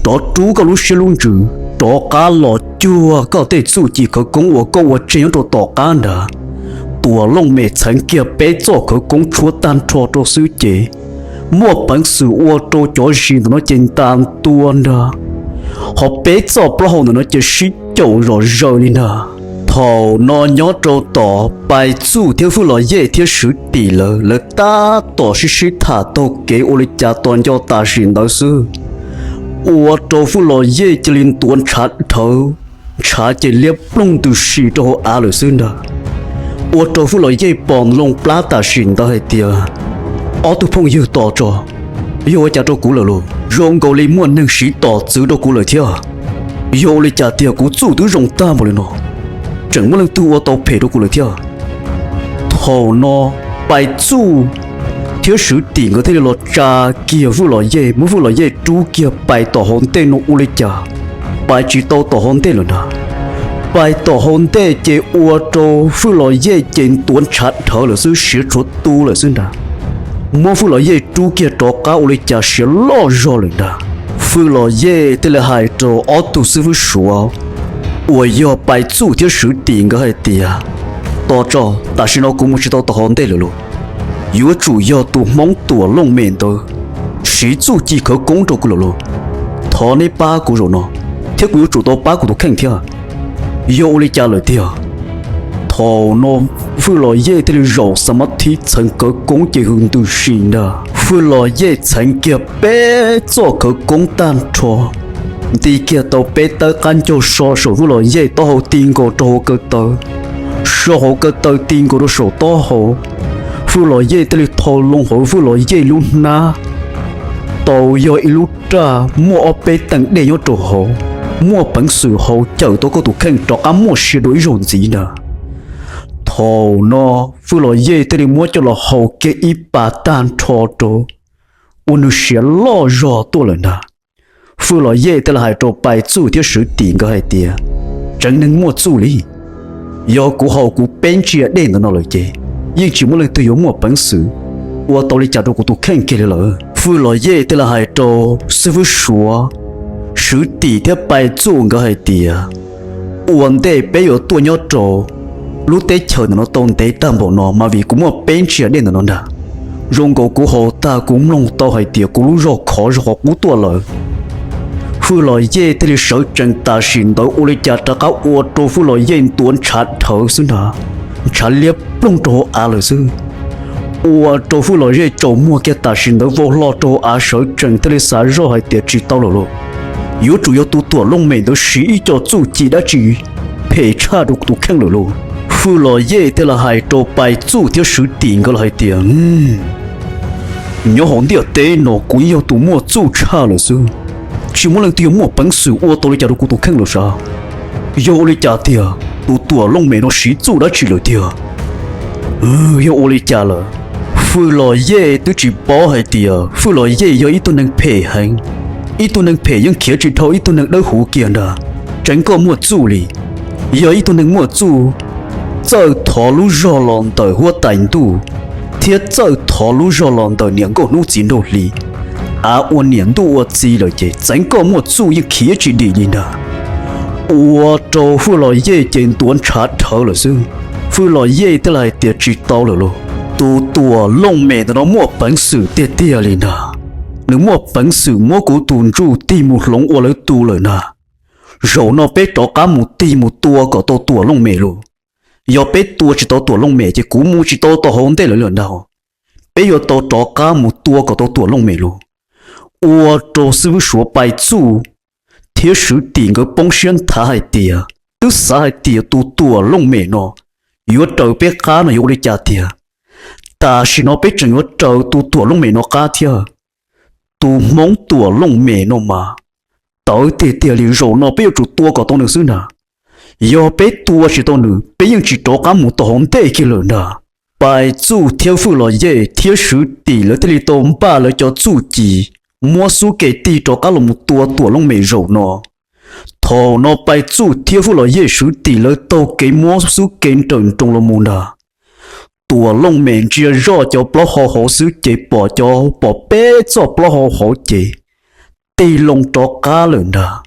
Rov rub koj lub siab lub ntsws, rov qab los cuag koj tej txuj ci khawv koob uas koj ua tseg nyob rau tom qab ntag. Tuam Looj Mem txheev kiag peb txoj khawv koob tshuab tag nrho rau xwb ces muaj peev xwm ua rau cov zis ntawm no ces ntas ntua ntag, ho peb txoj plaub hau ntawm no ces sib caum zom zaws li ntag. Thaum no nyob rau tom Pais Txuj thiab Vwj Los Yej thiab Swv Tim lawv, lawv tab tom sib sib tham taug kev ua li cas tos nco tam sim ntawd xwb, ua rau Vwj Los Yej cia li ntuav ntshav dhawv, ntshav ces liab ploog ntws si rau hauv av lawm xwb ntag. Ua rau Vwj Los Yej pom loo plab tam sim ntawd hais tias, ob tug phooj ywg, tos tso, yog ua cas rau kuv lawm los? Zoo nkaus li muaj neeg siv tom txwv rau kuv lawm thiab. Yog ua li cas tiag, kuv txuj twb zoo tag npaum li no, tseem muaj leej twg ua tau phem rau kuv lawm thiab? Thaum no Pais Txuj thiab Swv Tim nkawd thiaj li los tsa kiag Vwj Los Yej, muab Vwj Los Yej rub kiag pais tom hauv ntej no ua li cas pais tsis tau tom hauv ntej lawm ntag. Pais tom hauv ntej ces ua rau Vwj Los Yej ces ntuav ntshav dhawv lawm xwb, siav tshuav tu lawm xwb ntag. Muab Vwj Los Yej rub kiag rov qab ua li cas siav loj zog lawm ntag. Vwj Los Yej thiaj li hais rau ob tug xib fwb Suav uas yog Pais Txuj thiab Swv Tim nkawd hais tias, tos tso, tam sim no kuv mus tsis tau tom hauv ntej lawm lauj. Yuav tsum yog tus Hmoob Tuam Looj Mem ntawd siv txuj ci khawv koob rau kuv lawm lauj. Thov neb pab kuv zaum no, thiab kuv yuav tsum tau pab kuv tus kheej thiab. Yog ua li cas lawm tiag? Thaum no Vwj Los Yej thiaj li zaum xam mab thib txheev khawv koob ces hws ntws si ntag. Vwj Los Yej txheev kiag peb txoj khawv koob tag nrho, nti kiag tau peb tawb qab ncaug so saum Vwj Los Yej taub hau ti nkaus rau hauv kaw taw, so hauv kaw taw ti nkaus rau saum taub hau. Vwj Los Yej thiaj li thau loo hauv Vwj Los Yej lub hnab tau yog ib lub raj muaj ob peb teev dej nyob rau hauv, muaj peev xwm haus cawm tau koj tus kheej rov qab muaj sia dua ib zaug ntxiv ntag. Thaum no Vwj Los Yej thiaj li muab coj los haus kiag ib pas tag nrho rau, ua nws siav loj zog tuaj lawm ntag. Vwj Los Yej thiaj li hais rau Pais Txuj thiab Swv Tim nkawd hais tias, tseev neeg muaj txuj li, Yog kuv haus kuv peb ntsiav dej ntawm no lawm ces yeej tsis muaj leej twg yuav muaj peev xwm ua tau li cas rau kuv tus kheej kiag li lawm. Fwj Los Yej thiaj li hais rau xib fwb Suav, Swv Tim thiab Pais Txuj nkawd hais tias, ua ntej peb yuav tuaj nyob rau lub teb chaws ntawm no tau ntev tag npaum no mas vim kuv muaj peb ntsiav dej ntawm no ntag. Zoo nkaus kuv haus tag kuv mloog tau hais tias kuv lub zog khov zog qhov qub tuaj lawm. Fwj Los Yej thiaj li sawv tsees tam sim ntawd ua li cas rov qab ua rau Fwj Los Yej ntuav ntshav dhawv xwb ntag, ntshav liab ploog rau hauv av lawm xwb. Ua rau Fwj Los Yej tsaus muag kiag tam sim ntawd vau hlo rau hauv av sawv tsees thiaj li xav zoj hais tias tsis tau lawm lauj, yuav tsum yog tus Tuam Looj Mem ntawd siv ib co txuj ci dab tsi phem tshaj rau kuv tus kheej lawm lauj. Fwj Los Yej thiaj li hais rau Pais Txuj thiab Swv Tim nkawd los hais tias, nyob hauv ntiaj teb no kuv yeej yog tus muaj txuj tshaj lawm xwb, tsis muaj leej twg yuav muaj peev xwm ua tau li cas rau kuv tus kheej lawm sav. Yog ua li cas tiag, tus Tuam Looj Mem no siv txuj dab tsi lawm tiag? Yog ua li cas lawm? Fwj Los Yej twb tsis paub hais tias Fwj Los Yej yog ib tug neeg phem heev. Ib tug neeg phem yeej khiav tsis dhau ib tug neeg dawb huv kiag ntag. Tseev koj muaj txuj li, yog ib tug neeg muaj txuj, txawj thov lub zog los ntawm huab tais ntuj, thiab txawj thov lub zog los ntawm niam nkauj hnub txiv nraug hli. Av ua niam ntuj ua txiv lawm ces txeev koj muaj txuj yeej khiav tsis dim li ntag. Ua rau Fwj Los Yej ces ntuav ntshav dhawv lawm xwb. Fwj Los Yej thiaj li hais tias tsis tau lawm lauj, tus Tuam Looj Mem ntawm no muaj peev xwm tiag tiag li ntag. Nws muaj peev xwm muab kuv tus ntsuj tig mus hloov ua lawv tus lawm ntag. Zaum no peb rov qab mus tig mus tua kom tau Tuam Looj Mem lauj. Yog peb tua tsis tau Tuam Looj Mem ces kuv mus tsis tau tom hauv ntej lawv lawm ntag. Peb yuav tau rov qab mus tua kom tau Tuam Looj Mem lauj. Ua rau xib fwb Suav Pais Txuj thiab Swv Tim nkawd poob siab nthav hais tias twb xav hais tias tus Tuam Looj Mem no yuav raws peb qab no yuav ua li cas tiag. Tam sim no peb tseem yuav raws tus Tuam Looj Mem no qab thiab. Tus Hmoob Tuam Looj Mem no mas tawv tiag tiag li, zaum no peb yuav tsum tua kom tau nws xwb ntag. Yog peb tua tsis tau nws peb yeej tsis rov qab mus tom hauv ntej kiag lawm ntag. Pais Txuj thiab Fwj Los Yej thiab Swv Tim lawv thiaj li tau npaj lawv cov txuj ci muab xub ke tig rov qab los mus tua Tuam Looj Mem zaum no. Thaum no Pais Txuj thiab Fwj Los Yej Swv Tim lawv taug kev muab xub ke nrawm nroos los mus ntag. Tuam Looj Mem ntsia zoj cov plaub hau hauv xwb ces pom cov, pom peb txoj plaub hau hauv ces tig loo rov qab lawm ntag.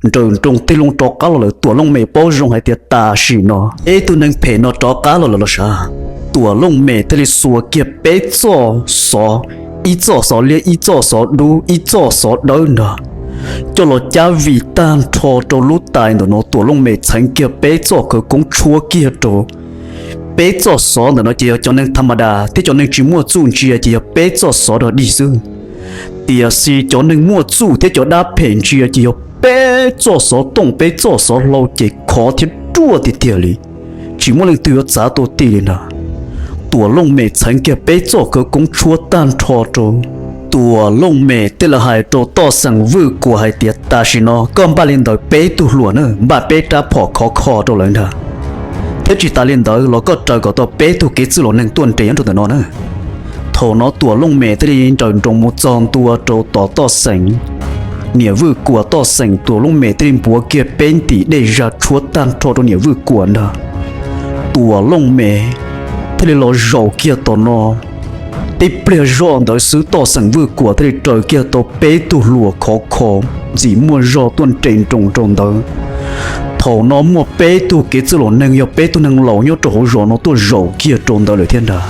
Nrawm nroos tig loo rov qab los lawm, Tuam Looj Mem paub zoo hais tias tam sim no peb tug neeg phem no rov qab los lawm los sav. Tuam Looj Mem thiaj li xuas kiag peb txoj xov, ib txoj xov liab, ib txoj xov dub, ib txoj xov dawb ntag, coj los cab vij tag nrho rau lub tais ntawm no. Tuam Looj Mem txheev kiag peb txoj khawv koob tshuab kiag rau. Peb txoj xov ntawm no ces yog cov neeg tha ma das thiab cov neeg tsis muaj txuj ntsia ces yog peb txoj xov dog dig xwb. Tiam sis cov neeg muaj txuj thiab cov dab phem ntsia ces yog peb txoj xov tooj, peb txoj xov hlau ces khov thiab ruaj tiag tiag li, tsis muaj leej twg yuav txav tau ti li ntag. Tuam Looj Mem txheev kiag peb txoj khawv koob tshuab tag nrho rau. Tuam Looj Mem thiaj li hais rau Toj Xeem Vwj Kuam hais tias tam sim no koj npaj li ntawd peb tug hluas na, npaj peb rab phom khov kho rau lawv ntag, thiab tsis tas li ntawd los koj raws kom tau peb tug kev txwj laus neeg tuaj nres nyob rau ntawm no na. Thaum no Tuam Looj Mem thiaj li nrawm nroos mus txog ntua rau tom Toj Xeem, niam Vwj Kuam Toj Xeem, Tuam Looj Mem thiaj li npuav kiag peb ntim dej zaj tshuab tag nrho rau niam Vwj Kuam ntag. Tuam Looj Mem thiaj li los zaum kiag tom no. Tib pliag zoj ntawd xwb Toj Xeem Vwj Kuam thiaj li raws kiag tau peb tug hluas khov kho ntxim muaj zog tuaj nres nroos rau ntawd. Thaum no muaj peb tug kev txwj laus neeg yog peb tug neeg laus nyob rau hauv zos no tuaj zaum kiag rau ntawd lawm thiab ntag.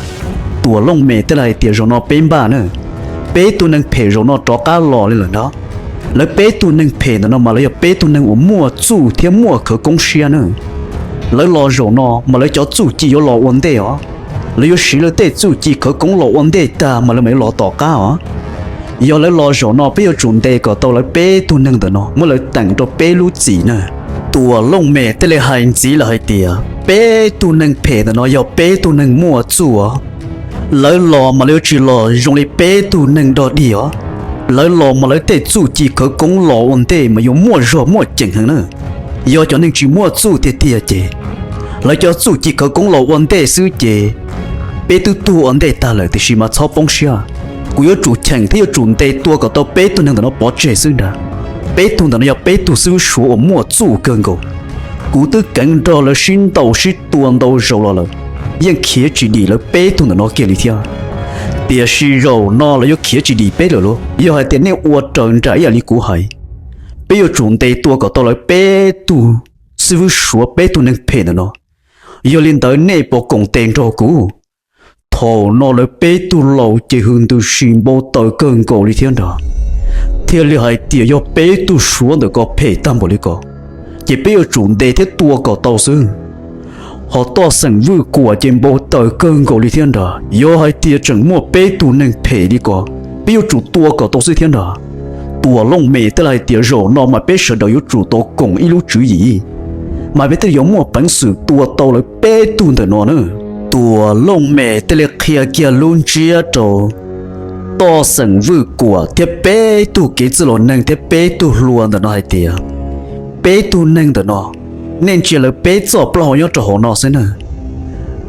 Tuam Looj Mem thiaj li hais tias zaum no peb npaj na, peb tug neeg phem zaum no rov qab los li lawm ntag. Lawv peb tug neeg phem ntawm no mas lawv yog peb tug neeg uas muaj txuj thiab muaj khawv koob siab na. Lawv los zaum no mas lawv cov txuj ci yuav los ua ntej os. Lawv yuav siv lawv tej txuj ci khawv koob los ua ntej tag mas lawv mam li los tom qab os. Yog lawv los zaum no peb yuav tsum ntes kom tau lawv peb tug neeg ntawm no muab lawv teem rau peb lub txim na. Tuam Looj Mem thiaj li hais ntxiv lawm hais tias peb tug neeg phem ntawm no yog peb tug neeg muaj txuj os. Lawv los mas lawv yuav tsis los zoo li peb tug neeg dog dig os. Lawv los mas lawv tej txuj ci khawv koob los ua ntej mas yuav muaj zog muaj ceem heev na. Yog cov neeg tsis muaj txuj tiag tiag ces lawv cov txuj ci khawv koob los ua ntej xwb ces peb twb tuag ua ntej tag lawm tiam sis mas txhob poob siab. Kuv yuav tsum cheem thiab yuav tsum ntes tua kom tau peb tug neeg ntawm no pov tseg xwb ntag. Peb tug ntawm no yog peb tug xib hwb Suav uas muaj txuj kawg nkaus. Kuv twb keev nrog lawv sib ntaus sib tua ntau zaus los lawm, yeej khiav tsis dim lawv peb tug ntawm no kiag li thiab. Tiam sis zaum no lawv yuav khiav tsis dim peb lawm lauj. Yog hais tias nej ua raws nraim ib yam li kuv hais, peb yuav tsum ntes tua kom tau lawv peb tug xib fwb Suav peb tug neeg phem ntawm no. Yog li ntawd nej puas koom tes nrog kuv? Thaum no lawv peb tug laus ces hwm ntws si npau taws kawg nkaus li thiab ntag, thiaj li hais tias yog peb tug Suav ntawm ko phem tag npaum li ko, ces peb yuav tsum ntes thiab tua kom tau xwb. Ho Toj Xeem Vwj Kuam ces npau taws kawg nkaus li thiab ntag, yog hais tias tseem muaj peb tug neeg phem li ko, peb yuav tsum tua kom tau xwb thiab ntag. Tuam Looj Mem thiaj li hais tias zaum no mas peb sawv daws yuav tsum tau koom ib lub tswv yim, mas peb thiaj yuav muaj peev xwm tua tau lawv peb tug ntawm no na. Tuam Looj Mem thiaj li qhia kiag lub ntsiab rau Toj Xeem Vwj Kuam thiab peb tug kev txwj laus neeg thiab peb tug hluas ntawm no hais tias, peb tug neeg ntawm no, nej ntsia lawv peb txoj plaub hau nyob rau hauv no xwb na.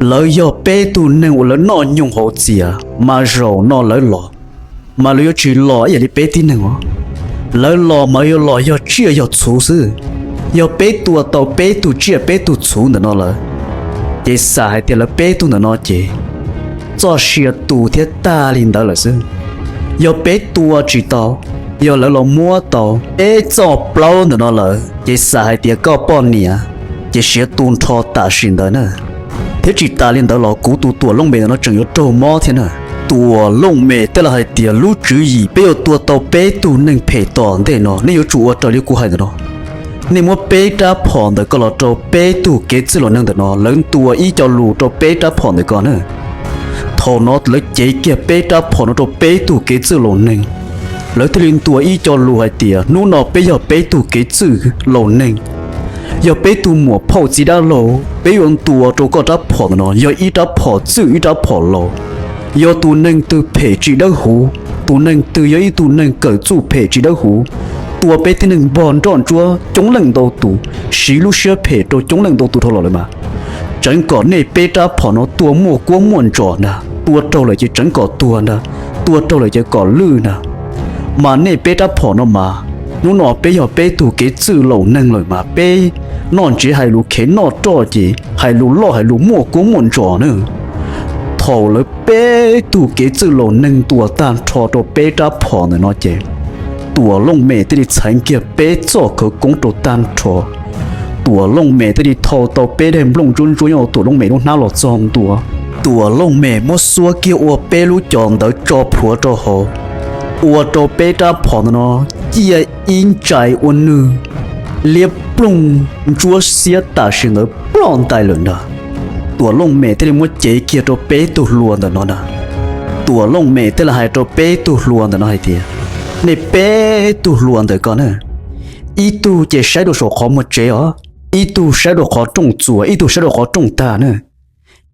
Lawv yog peb tug neeg uas lawv noj nyoog haus txias, mas zaum no lawv los, mas lawv yuav tsis los ib yam li peb tib neeg os. Lawv los mas yuav los yog tsiaj yog txhuv xwb. Yog peb tua tau peb tug tsiaj peb tug txhuv ntawm no lawm, ces xam hais tias lawv peb tug ntawm no ces txoj sia tu thiab tag li ntawd lawm xwb. Yog peb tua tsis tau, yog lawv los muab tau peb txoj plaub ntawm no lawm, ces xam hais tias koj poj niam ces siav tu nrho tam sim ntawd na. Thiab tsis tas li ntawd los kuv tus Tuam Looj Mem ntawm no tseem yuav raug mob thiab na. Tuam Looj Mem thiaj li hais tias lub tswv yim peb yuav tua tau peb tug neeg phem tom ntej no, nej yuav tsum ua raws li kuv hais ntawm no. Nej muab peb rab phom ntawm ko los rau peb tug kev txwj laus neeg ntawm no, lawv ntuas ib co lus rau peb rab phom ntawm ko na. Thaum no lawv cev kiag peb rab phom no rau peb tug kev txwj laus neeg, lawv thiaj li ntuas ib co lus hais tias hnub no peb yog peb tug kev txwj laus neeg, yog peb tug muam phauj txiv dab laug, peb yuav ntuas rau koj rab phom ntawm no yog ib rab phom txwj ib rab phom laus. Yog tus neeg twg phem tsis dawb huv, tus neeg twg yog ib tug neeg kawm txuj phem tsis dawb huv, tua peb tib neeg npog nroj ntsuab coob leej ntau tus, siv lub siab phem rau coob leej ntau tus dhau los lawm mas, tseev kom nej peb rab phom no tua muaj kuab muaj ntsos ntag, tua raug lawm ces tseev kom tuag ntag, tua raug lawm ces kom lwj ntag. Mas nej peb rab phom no mas, hnub no peb yog peb tug kev txwj laus neeg lawm mas peb noj ntsev hais lus khev noj roj ces hais lus loj hais lus muaj kuab muaj ntsos na. Thaum lawv peb tug kev txwj laus neeg ntuas tag nrho rau peb rab phom ntawm no ces Tuam Looj Mem thiaj li txheev kiag peb txoj khawv koob rau tag nrho. Tuam Looj Mem thiaj li thau tau peb daim nplooj ntsuab ntsuab nyob hauv Tuam Looj Mem lub hnab los txog ntua. Tuam Looj Mem muab xuab kiag ua peb lub cos ntawd tso plhuav rau hauv, ua rau peb rab phom ntawm no ciaj ib ntsais ua nws liab ploog ntsuab xiab tam sim ntawd ploj ntais lawm ntag. Tuam Looj Mem thiaj li muab cev kiag rau peb tug hluas ntawm no ntag. Tuam Looj Mem thiaj li hais rau peb tug hluas ntawm no hais tias, nej peb tug hluas ntawm ko na, ib tug ces saib rau saum qhov muag tsev os, ib tug saib rau qhov rooj txuas, ib tug saib rau qhov rooj tag na.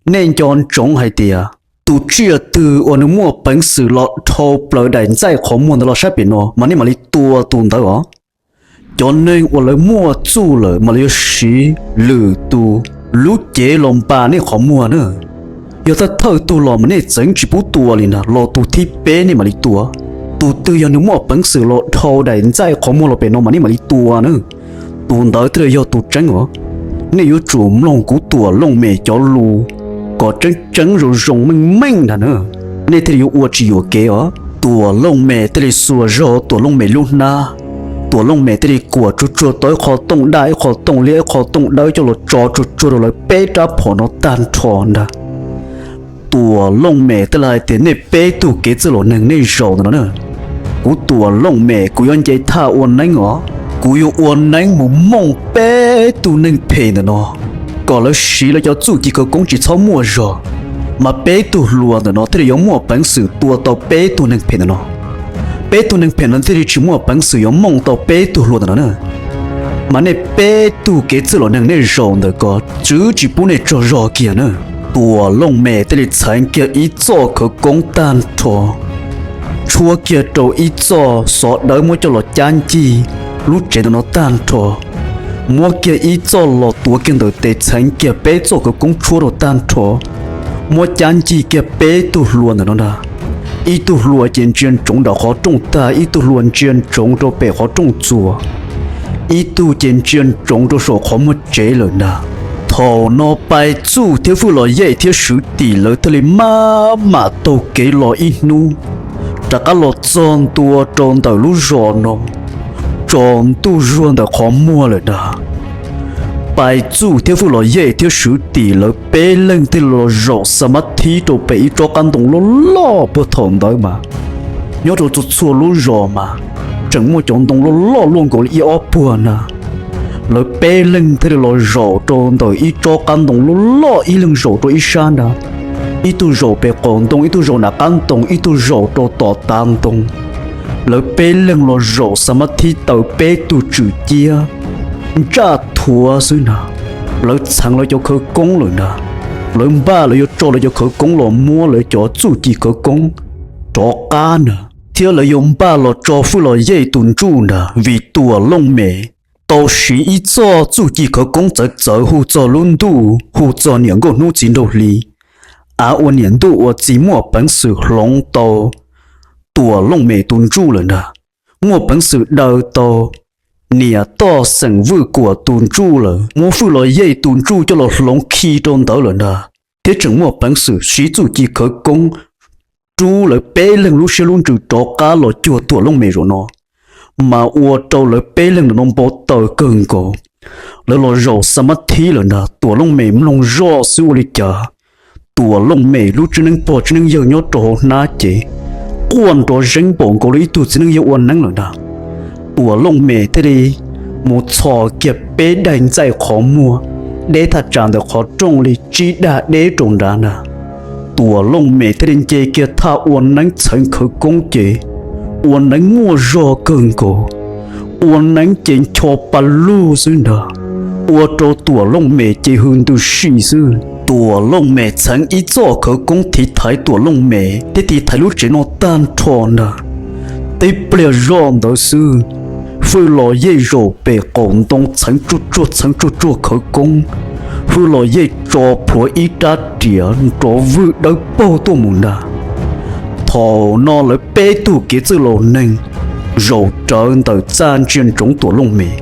Nej nco ntsoov hais tias tus tsiaj twg uas nws muaj peev xwm los dhau plaws daim ntxaij qhov muag ntawd los sab pem no mas nej mam li tua tus ntawd os. Cov neeg uas lawv muaj txuj lawm mas lawv yuav siv lwm tus lub cev los npas nej qhov muag na. Yog thawj thawj tug los mas nej txeev tsis pub tua li ntag, los tus thib peb nej mam li tua. Tus twg yog nws muaj peev xwm los dhau daim ntxaij qhov muag los pem no mas nej mam li tua na. Tus ntawd thiaj li yog tus tseeb os. Nej yuav tsum mloog kuv Tuam Looj Mem cov lus kom tseeb tseeb zoo zoo meej meej ntag na, nej thiaj li yuav ua tsis yuam kev os. Tuam Looj Mem thiaj li xuas zog Tuam Looj Mem lub hnab, Tuam Looj Mem thiaj li kuam tsuag tsuag tau ib qho tooj daj, ib qho tooj liab, ib qho tooj dawb coj los tso tsuag tsuag rau lawv peb rab phom no tag nrho ntag. Tuam Looj Mem thiaj li hais tias, nej peb tug kev txwj laus neeg nej zaum ntawm no na, kuv Tuam Looj Mem kuv yuav nce thaj ua neeb os. Kuv yuav ua neeb mus mooj peb tug neeg phem ntawm no, kom lawv siv lawv cov txuj ci khawv koob tsis txhob muaj zog, mas peb tug hluas ntawm no thiaj li yuav muaj peev xwm tua tau peb tug neeg phem ntawm no. Peb tug neeg phem no thiaj li tsis muaj peev xwm yuav mooj tau peb tug hluas ntawm no na. Mas nej peb tug kev txwj laus neeg nej zaum ntawm ko, tswv tsis pub nej tsaug zog kiag na. Tuam Looj Mem thiaj li txheev kiag ib txoj khawv koob tag nrho, tshuab kiag rau ib txoj xov dawb muab coj los cab ncig lub tsev ntawm no tag nrho. Muab kiag ib txoj los tuav kiag ntawm tes txheev kiag peb txoj khawv koob tshuab rau tag nrho, muab cab ncig kiag peb tug hluas ntawm no ntag. Ib tug hluas ces ntsia ntsoov nram qhov rooj tag, ib tug hluas ntsia ntsoov rau pem qhov rooj txuas, ib tug ces ntsia ntsoov rau saum qhov muag tsev lawm ntag. Thaum no Pais Txuj thiab Fwj Los Yej thiab Swv Tim lawv thiaj li maj mam taug kev los ib hnub, rov qab los txog ntua rau ntawm lub zos no, tsaus ntuj zuag ntawm qhov muag lawm ntag. Pais Txuj thiab Fwj Los Yej thiab Swv Tim lawv peb leeg thiaj li los zaum xa mab thib rau pem ib tsob qab ntoo loj loj puag thaum ntawd mas. Nyob rau txhua txhua lub zos mas tseem muaj cov ntoo loj loj luaj nkaus li ib ob puag na. Lawv peb leeg thiaj li los zaum rau ntawm ib tsob qab ntoo loj loj, ib leeg zaum rau ib sab ntag. Ib tug zaum pem qaum ntoo, ib tug zaum nram qab ntoo, ib tug zaum rau tom tav ntoo. Lawv peb leeg los zaum xa mab thib taws peb tug tswm ciab ntsaj thuav xwb ntag. Lawv txheev lawv cov khawv koob lawm ntag. Lawv npaj lawv yuav tso lawv cov khawv koob los muab lawv cov txuj ci khawv koob rov qab ntag, thiab lawv yuav npaj los tso Fwj Los Yej tus ntsuj ntag, vim Tuam Looj Mem tau siv ib txoj txuj ci khawv koob txawv txawv hu txog lub ntuj, hu txog niam nkauj hnub txiv nraug hli, av ua niam ntuj ua txiv Muaj Peev Xwm hloov tau Tuam Looj Mem tus ntsuj lawm ntag. Muaj Peev Xwm daws tau niam toj xeem Vwj Kuam tus ntsuj lawm, muab Fwj Los Yej tus ntsuj coj los hloov khi rau ntawd lawm ntag. Thiab tseem Muaj Peev Xwm siv txuj ci khawv koob rub lawv peb leeg lub siab lub ntsws rov qab los cuag Tuam Looj Mem zaum no, mas ua rau lawv peb leeg ntawm no npau taws kawg nkaus. Lawv los zaum xa mab thib lawm ntag, Tuam Looj Mem mloog zoj xwb ua li cas Tuam Looj Mem lub tsib neeb pog tsib neeb yawg nyob rau hauv hnab ces quaj nrov zeeb npaum nkaus li ib tug txiv neej yawg ua neeb lawm ntag. Tuam Looj Mem thiaj li mus txhos kiag peb daim ntxaij qhov muag, deb thaj tsam ntawm qhov rooj li tsib dag deb rau nrad ntag. Tuam Looj Mem thiaj li nce kiag thaj ua neeb txheev khawv koob ces ua neeb muaj zog kawg nkaus, ua neeb ces ncho pa lug xwb ntag, ua rau Tuam Looj Mem ces hws ntws si xwb. Tuam Looj Mem txheev ib txoj khawv koob tiv thaiv Tuam Looj Mem thiab tiv thaiv lub tsev no tag nrho ntag. Tib pliag zoj ntawd xwb, Fwj Los Yej zaum pem qaum ntoo txheev tsuag tsuag txheev tsuag tsuag khawv koob, Fwj Los Yej tso plhuav ib rab riam nrov vwj dawb paug tuaj mus ntag. Thaum no lawv peb tug kev txwj laus neeg zaum rawv ntawm txaj ntsia ntsoov Tuam Looj Mem,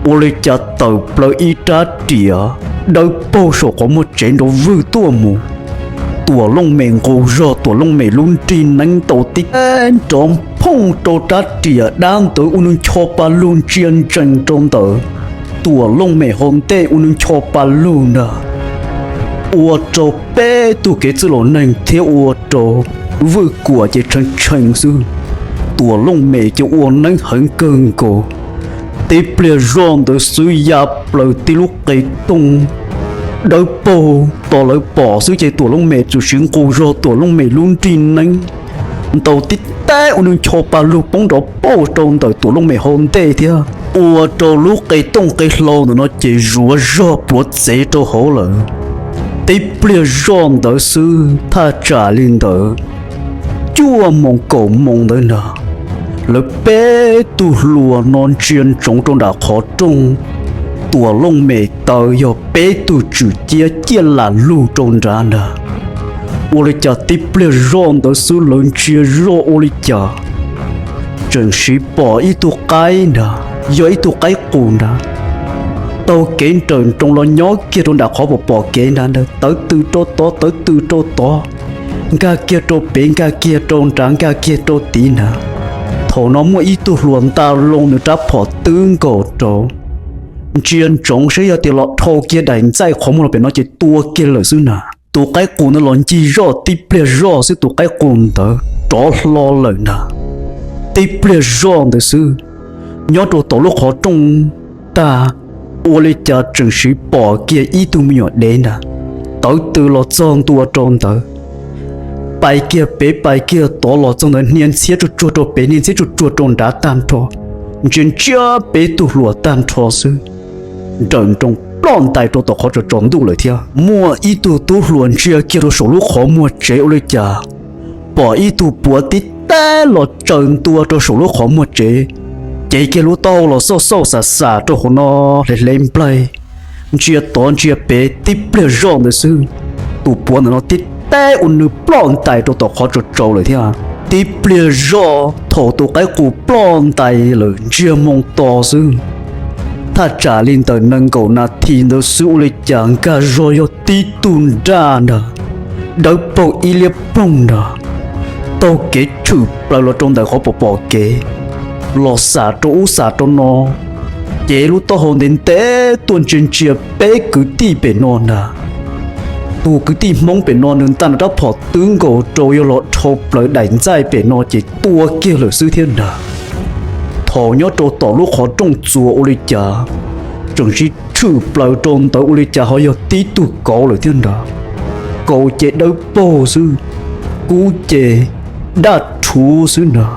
ua li cas tawm plaws ib rab riam dawb paug saum qhov muag tsev nrov vwj tuaj mus. Tuam Looj Mem nqus zog Tuam Looj Mem lub nrig neeb ntaus tib teg nrov phooj rau rab riam dab ntawd ua nws ncho pa lug ntsia ntsees rau ntawm Tuam Looj Mem hauv ntej ua nws ncho pa lug ntag, ua rau peb tug kev txwj laus neeg thiab ua rau Vwj Kuam ces tshee tshee xwb. Tuam Looj Mem ces ua neeb heev kawg nkaus, tib pliag zoj ntawd xwb ya plaws tib lub qe tooj dawb paug, tos lawv pom xwb ces Tuam Looj Mem txawm siv nqus zog Tuam Looj Mem lub nrig neeb ntaus tib teg ua nws ncho pa lug poob nrov pauj rau ntawm Tuam Looj Mem hauv ntej thiab ua rau lub qe tooj qe hlau ntawm no ces zuav zog puav txev rau hauv lawm. Tib pliag zoj ntawd xwb thaj tsam li ntawd cuaj moos kaum moos ntawd ntag, lawv peb tug hluas no ntsia ntsoov rau nram qhov rooj, Tuam Looj Mem taw yog peb tug tswm ciab ciaj lam lug rau nrad ntag. Ua li cas tib pliag zoj ntawd xwb lawv ntsia zoj ua li cas tseem siv pom ib tug qaib ntag, yog ib tug qaib qus ntag, taug kev nrawm nroos los nyob kiag rau nram qhov pom pom kev ntag ntawd, tawv tws rau tod tawv tws rau tod, nkag kiag rau pem nkag kiag rau nrad nkag kiag rau tid ntag. Thaum no muaj ib tug hluas nta loo nws rab phom twb nkaus rau, ntsia ntsoov saib yog tias los dhau kiag daim ntxaij qhov muag los pem no ces tua kiag lawm xwb na. Tus qaib qus ntawd los ncig zoj tib pliag zoj xwb tus qaib qus ntawd rov hlo lawm ntag. Tib pliag zoj ntawd xwb, nyob rau tom lub qhov rooj tag, ua li cas tseem siv pom kiag ib tug me nyuam dev ntag, tawv tws los txog ntua rau ntawd, pais kiag pem pais kiag tod los txog ntawd hnia ntxhiab tsuag tsuag rau pem hnia ntxhiab tsuag tsuag rau nrad tag nrho, ntsia ntsia peb tug hluas tag nrho xwb, nrawm nroos ploj ntais rau tom qhov tsaus tsaus ntuj lawm thiab. Muaj ib tug tub hluas ntsia kiag rau saum lub qhov muag tsev ua li cas pom ib tug puav tib teg los tsaws ntua rau saum lub qhov muag tsev, cev kiag lub taub hau los xauj xauj xam xam rau hauv no, hle hle nplaig, ntsia tod ntsia pem tib pliag zoj ntawd xwb, tus puav ntawm no tib teg ua nws ploj ntais rau tom qhov tsaus tsaus lawm thiab. Tib pliag zoj thaum tus qaib qus ploj ntais lawm ntsiag moo to xwb, Thaj tsam li ntawm nees nkaum nas this ntawd xwb ua li cas nkag zog yog tib tug nraj ntag, dawb paug ib liab ploog ntag, taug kev tshwm plaws los rau ntawm qhov pom pom kev, los xam rau ub xam rau no, ces lub taub hau ntev ntev tuaj ntsia ntsia peb kwv tij pem no ntag. Tus kwv tij Hmoob pem no nws nta nws rab phom twb nkaus rau yog los dhau plaws daim ntxaij pem no ces tua kiag lawm xwb thiab ntag. Thaum nyob rau tom lub qhov rooj txuas ua li cas tseem sib tshwm plaws rau ntawd ua li cas ho yog tib tug kauv lawm thiab ntag. Kauv ces dawb paug xwb, kub ces daj rhuv xwb ntag,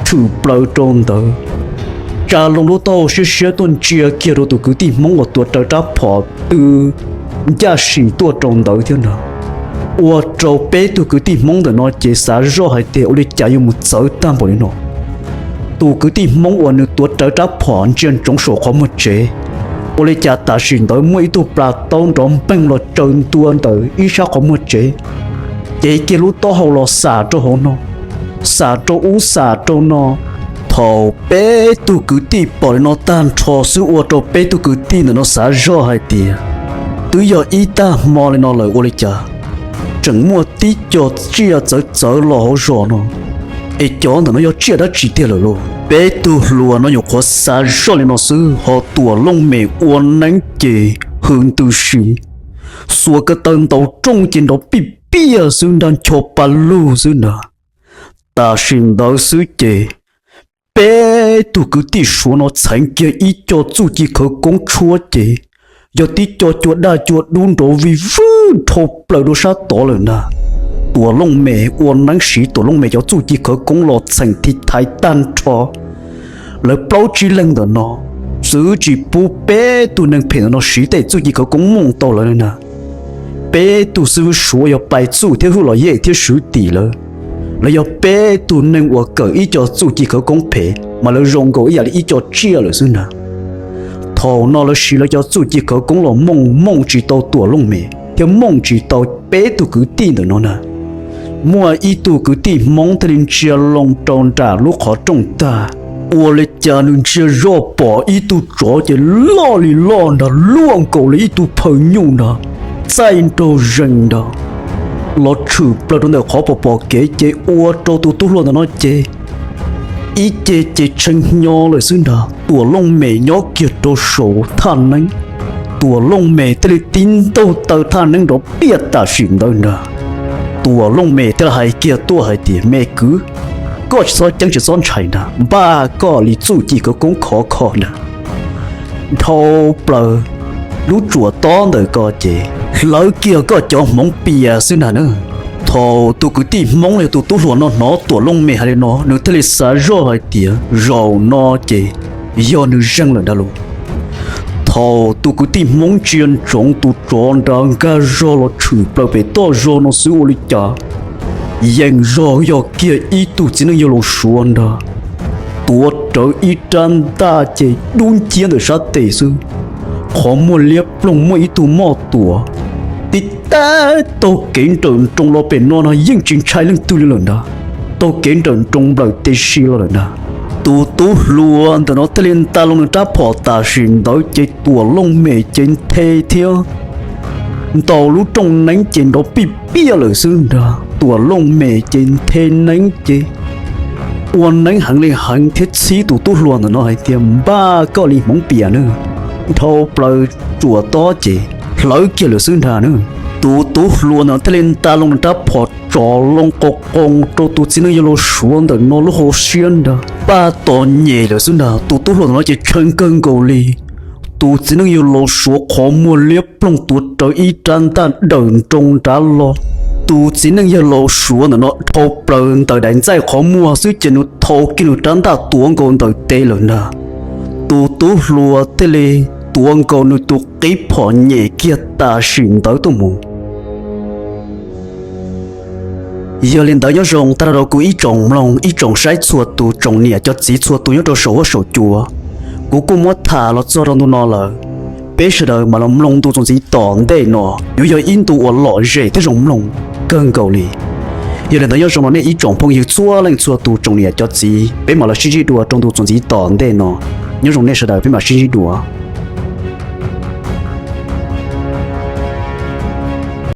tshwm plaws rau ntawd. Tsa loo lub taub hau siab siab tuaj ntsia kiag rau tus kwv tij Hmoob uas tuav rawv rab phom twb ncaj sim tuaj rau ntawd thiab ntag. Ua rau peb tug kwv tij Hmoob ntawm no ces xav zoj hais tias ua li cas yuav mus txawv tag npaum li no. Tus kwv tij Hmoob uas nws tuav rawv rab phom ntsia ntsoov saum qhov muag tsev, ua li cas tam sim ntawd muaj ib tug pla taub nrov npeeg los tsaws ntua ntawm ib sab qhov muag tsev, ces kiag lub taub hau los xam rau hauv no, xam rau ub xam rau no. Thaum peb tug kwv tij pom li no tag nrho xwb ua rau peb tug kwv tij ntawm no xav zoj hais tias twb yog ib tag hmo li no lawm ua li cas tseem muaj tib co tsiaj txawv txawv los hauv zos no, es cov ntawm no yog tsiaj dab tsi tiag lawm lauj? Peb tug hluas no nyuam qhuav xav zoj li no xwb ho Tuam Looj Mem ua neeb ces hws ntws si, xuas ko taw ntaus rooj ces nrov pij piaj xwb nrag ncho pa lug xwb ntag. Tam sim ntawd xwb ces peb tug kwv tij Suav no txheev kiag ib co txuj ci khawv koob tshuab ces yog tib co cua daj cua dub nrov vij vwj dhau plaws rau sab tod lawm ntag. Tuam Looj Mem ua neeb siv Tuam Looj Mem cov txuj ci khawv koob los txheem thib thaiv tag nrho. Lawv plaub tsib leeg ntawm no txwv tsis pub peb tug neeg phem ntawm no siv tej txuj ci khawv koob mooj tau lawv li ntag. Peb tug xib hwb Suav yog pais txuj thiab hwj los yej thiab swv tim lawv. Lawv yog peb tug neeg uas kawm ib co txuj ci khawv koob phem mas lawv zoo nkaus ib yam li ib co tsiaj lawm xwb ntag. Thaum no lawv siv lawv cov txuj ci khawv koob los mooj mooj tsis tau Tuam Looj Mem thiab mooj tsis tau peb tug kwv tij ntawm no ntag. Muaj ib tug kwv tij Hmoob thiaj li ntsia loo rau nram lub qhov rooj tag, ua li cas nws ntsia zoj pom ib tug tsov ces loj li loj ntag, luaj nkaus li ib tug phaw nyuj ntag, txaij nraug zees ntag, los tshwm plaws rau ntawm qhov pom pom kev ces ua rau tus tub hluas ntawm no ces ib ce ces tshee hnyo lawm xwb ntag. Tuam Looj Mem nyob kiag rau saum thaj neeb, Tuam Looj Mem thiaj li tib ntaug taw thaj neeb nrov piaj tam sim ntawd ntag. Tuam Looj Mem thiaj li hais kiag tuaj hais tias, Me kwv, koj tsis txhob ceeb tsis txhob ntshai ntag, npaj koj li txuj ci khawv koob khov kho ntag. Dhau plaws lub tsuam tob ntawm ko ces hlawv kiag koj cov hmoov pias xwb ntag na. Thaum tus kwv tij Hmoob los yog tus tub hluas no hnov Tuam Looj Mem hais li no nws thiaj li xav zoj hais tias zaum no ces yog nws zeeg lawm ntag lauj. Thaum tus kwv tij Hmoob ntsia ntsoov tus tsov nrad nkag zog los tshwm plaws pem toj zog no xwb ua li cas yees zog yog kiag ib tug txiv neej yawg laus Suav ntag, tuav rawv ib rab ntaj ces dub nciab ntawm sab tes xwb, qhov muag liab ploog muaj ib tug moj tuam, tib tag taug kev nrawm nroos los pem no no yeej tsis ntshai leej twg li lawm ntag, taug kev nrawm nroos nplawm tes si los lawm ntag. Tus tub hluas ntawm no thiaj li nta loo nws rab phom tam sim ntawd ces Tuam Looj Mem ces nthe thiab ntaus lub rooj neeb ces nrov pij piaj lawm xwb ntag. Tuam Looj Mem ces nthe neeb ces ua neeb heev li heev thiab txhib tus tub hluas ntawm no hais tias, Npaj koj li hmoov pias nawb. Dhau plaws tsuam tob ces hlawv kiag lawm xwb ntag nawb. Tus tub hluas ntawd thiaj li nta loo nws rab phom tsom loo qos qoos rau tus txiv neej yawg laus Suav ntawm no lub hauv siab ntag, paj tos nyem lawm xwb ntag. Tus tub hluas ntawm no ces tshee kawg nkaus li. Tus txiv neej yawg laus Suav qhov muag liab ploog tuav rawv ib rab ntaj dawm nroos nrad los. Tus txiv neej yawg laus Suav ntawm no dhau plaws ntawm daim ntxaij qhov muag xwb ces nws thau kiag nws rab ntaj tuav nkaus ntawm tes lawm ntag. Tus tub hluas thiaj li tuav nkaus nws tus qib phom nyem kiag tam sim ntawd tuaj mus. Yog li ntawd nyob zoo tag nrho rau kuv ib tsoom mloog ib tsoom saib txhua tus, tsoom niam cov txiv txhua tus nyob rau saum huab saum cua. Kuv kuj muab tham los txog rau ntu no lawm, peb sawv daws mam los mloog ntu txuas ntxiv tom ntej no, yuav yog ib ntu uas lom zem thiab zoo mloog kawg nkaus li. Yog li ntawd nyob zoo no nej ib tsoom phooj ywg txhua leej txhua tus, tsoom niam cov txiv, peb mam los sib ntsib dua rau ntu txuas ntxiv tom ntej no. Nyob zoo nej sawv daws, peb mam sib ntsib dua.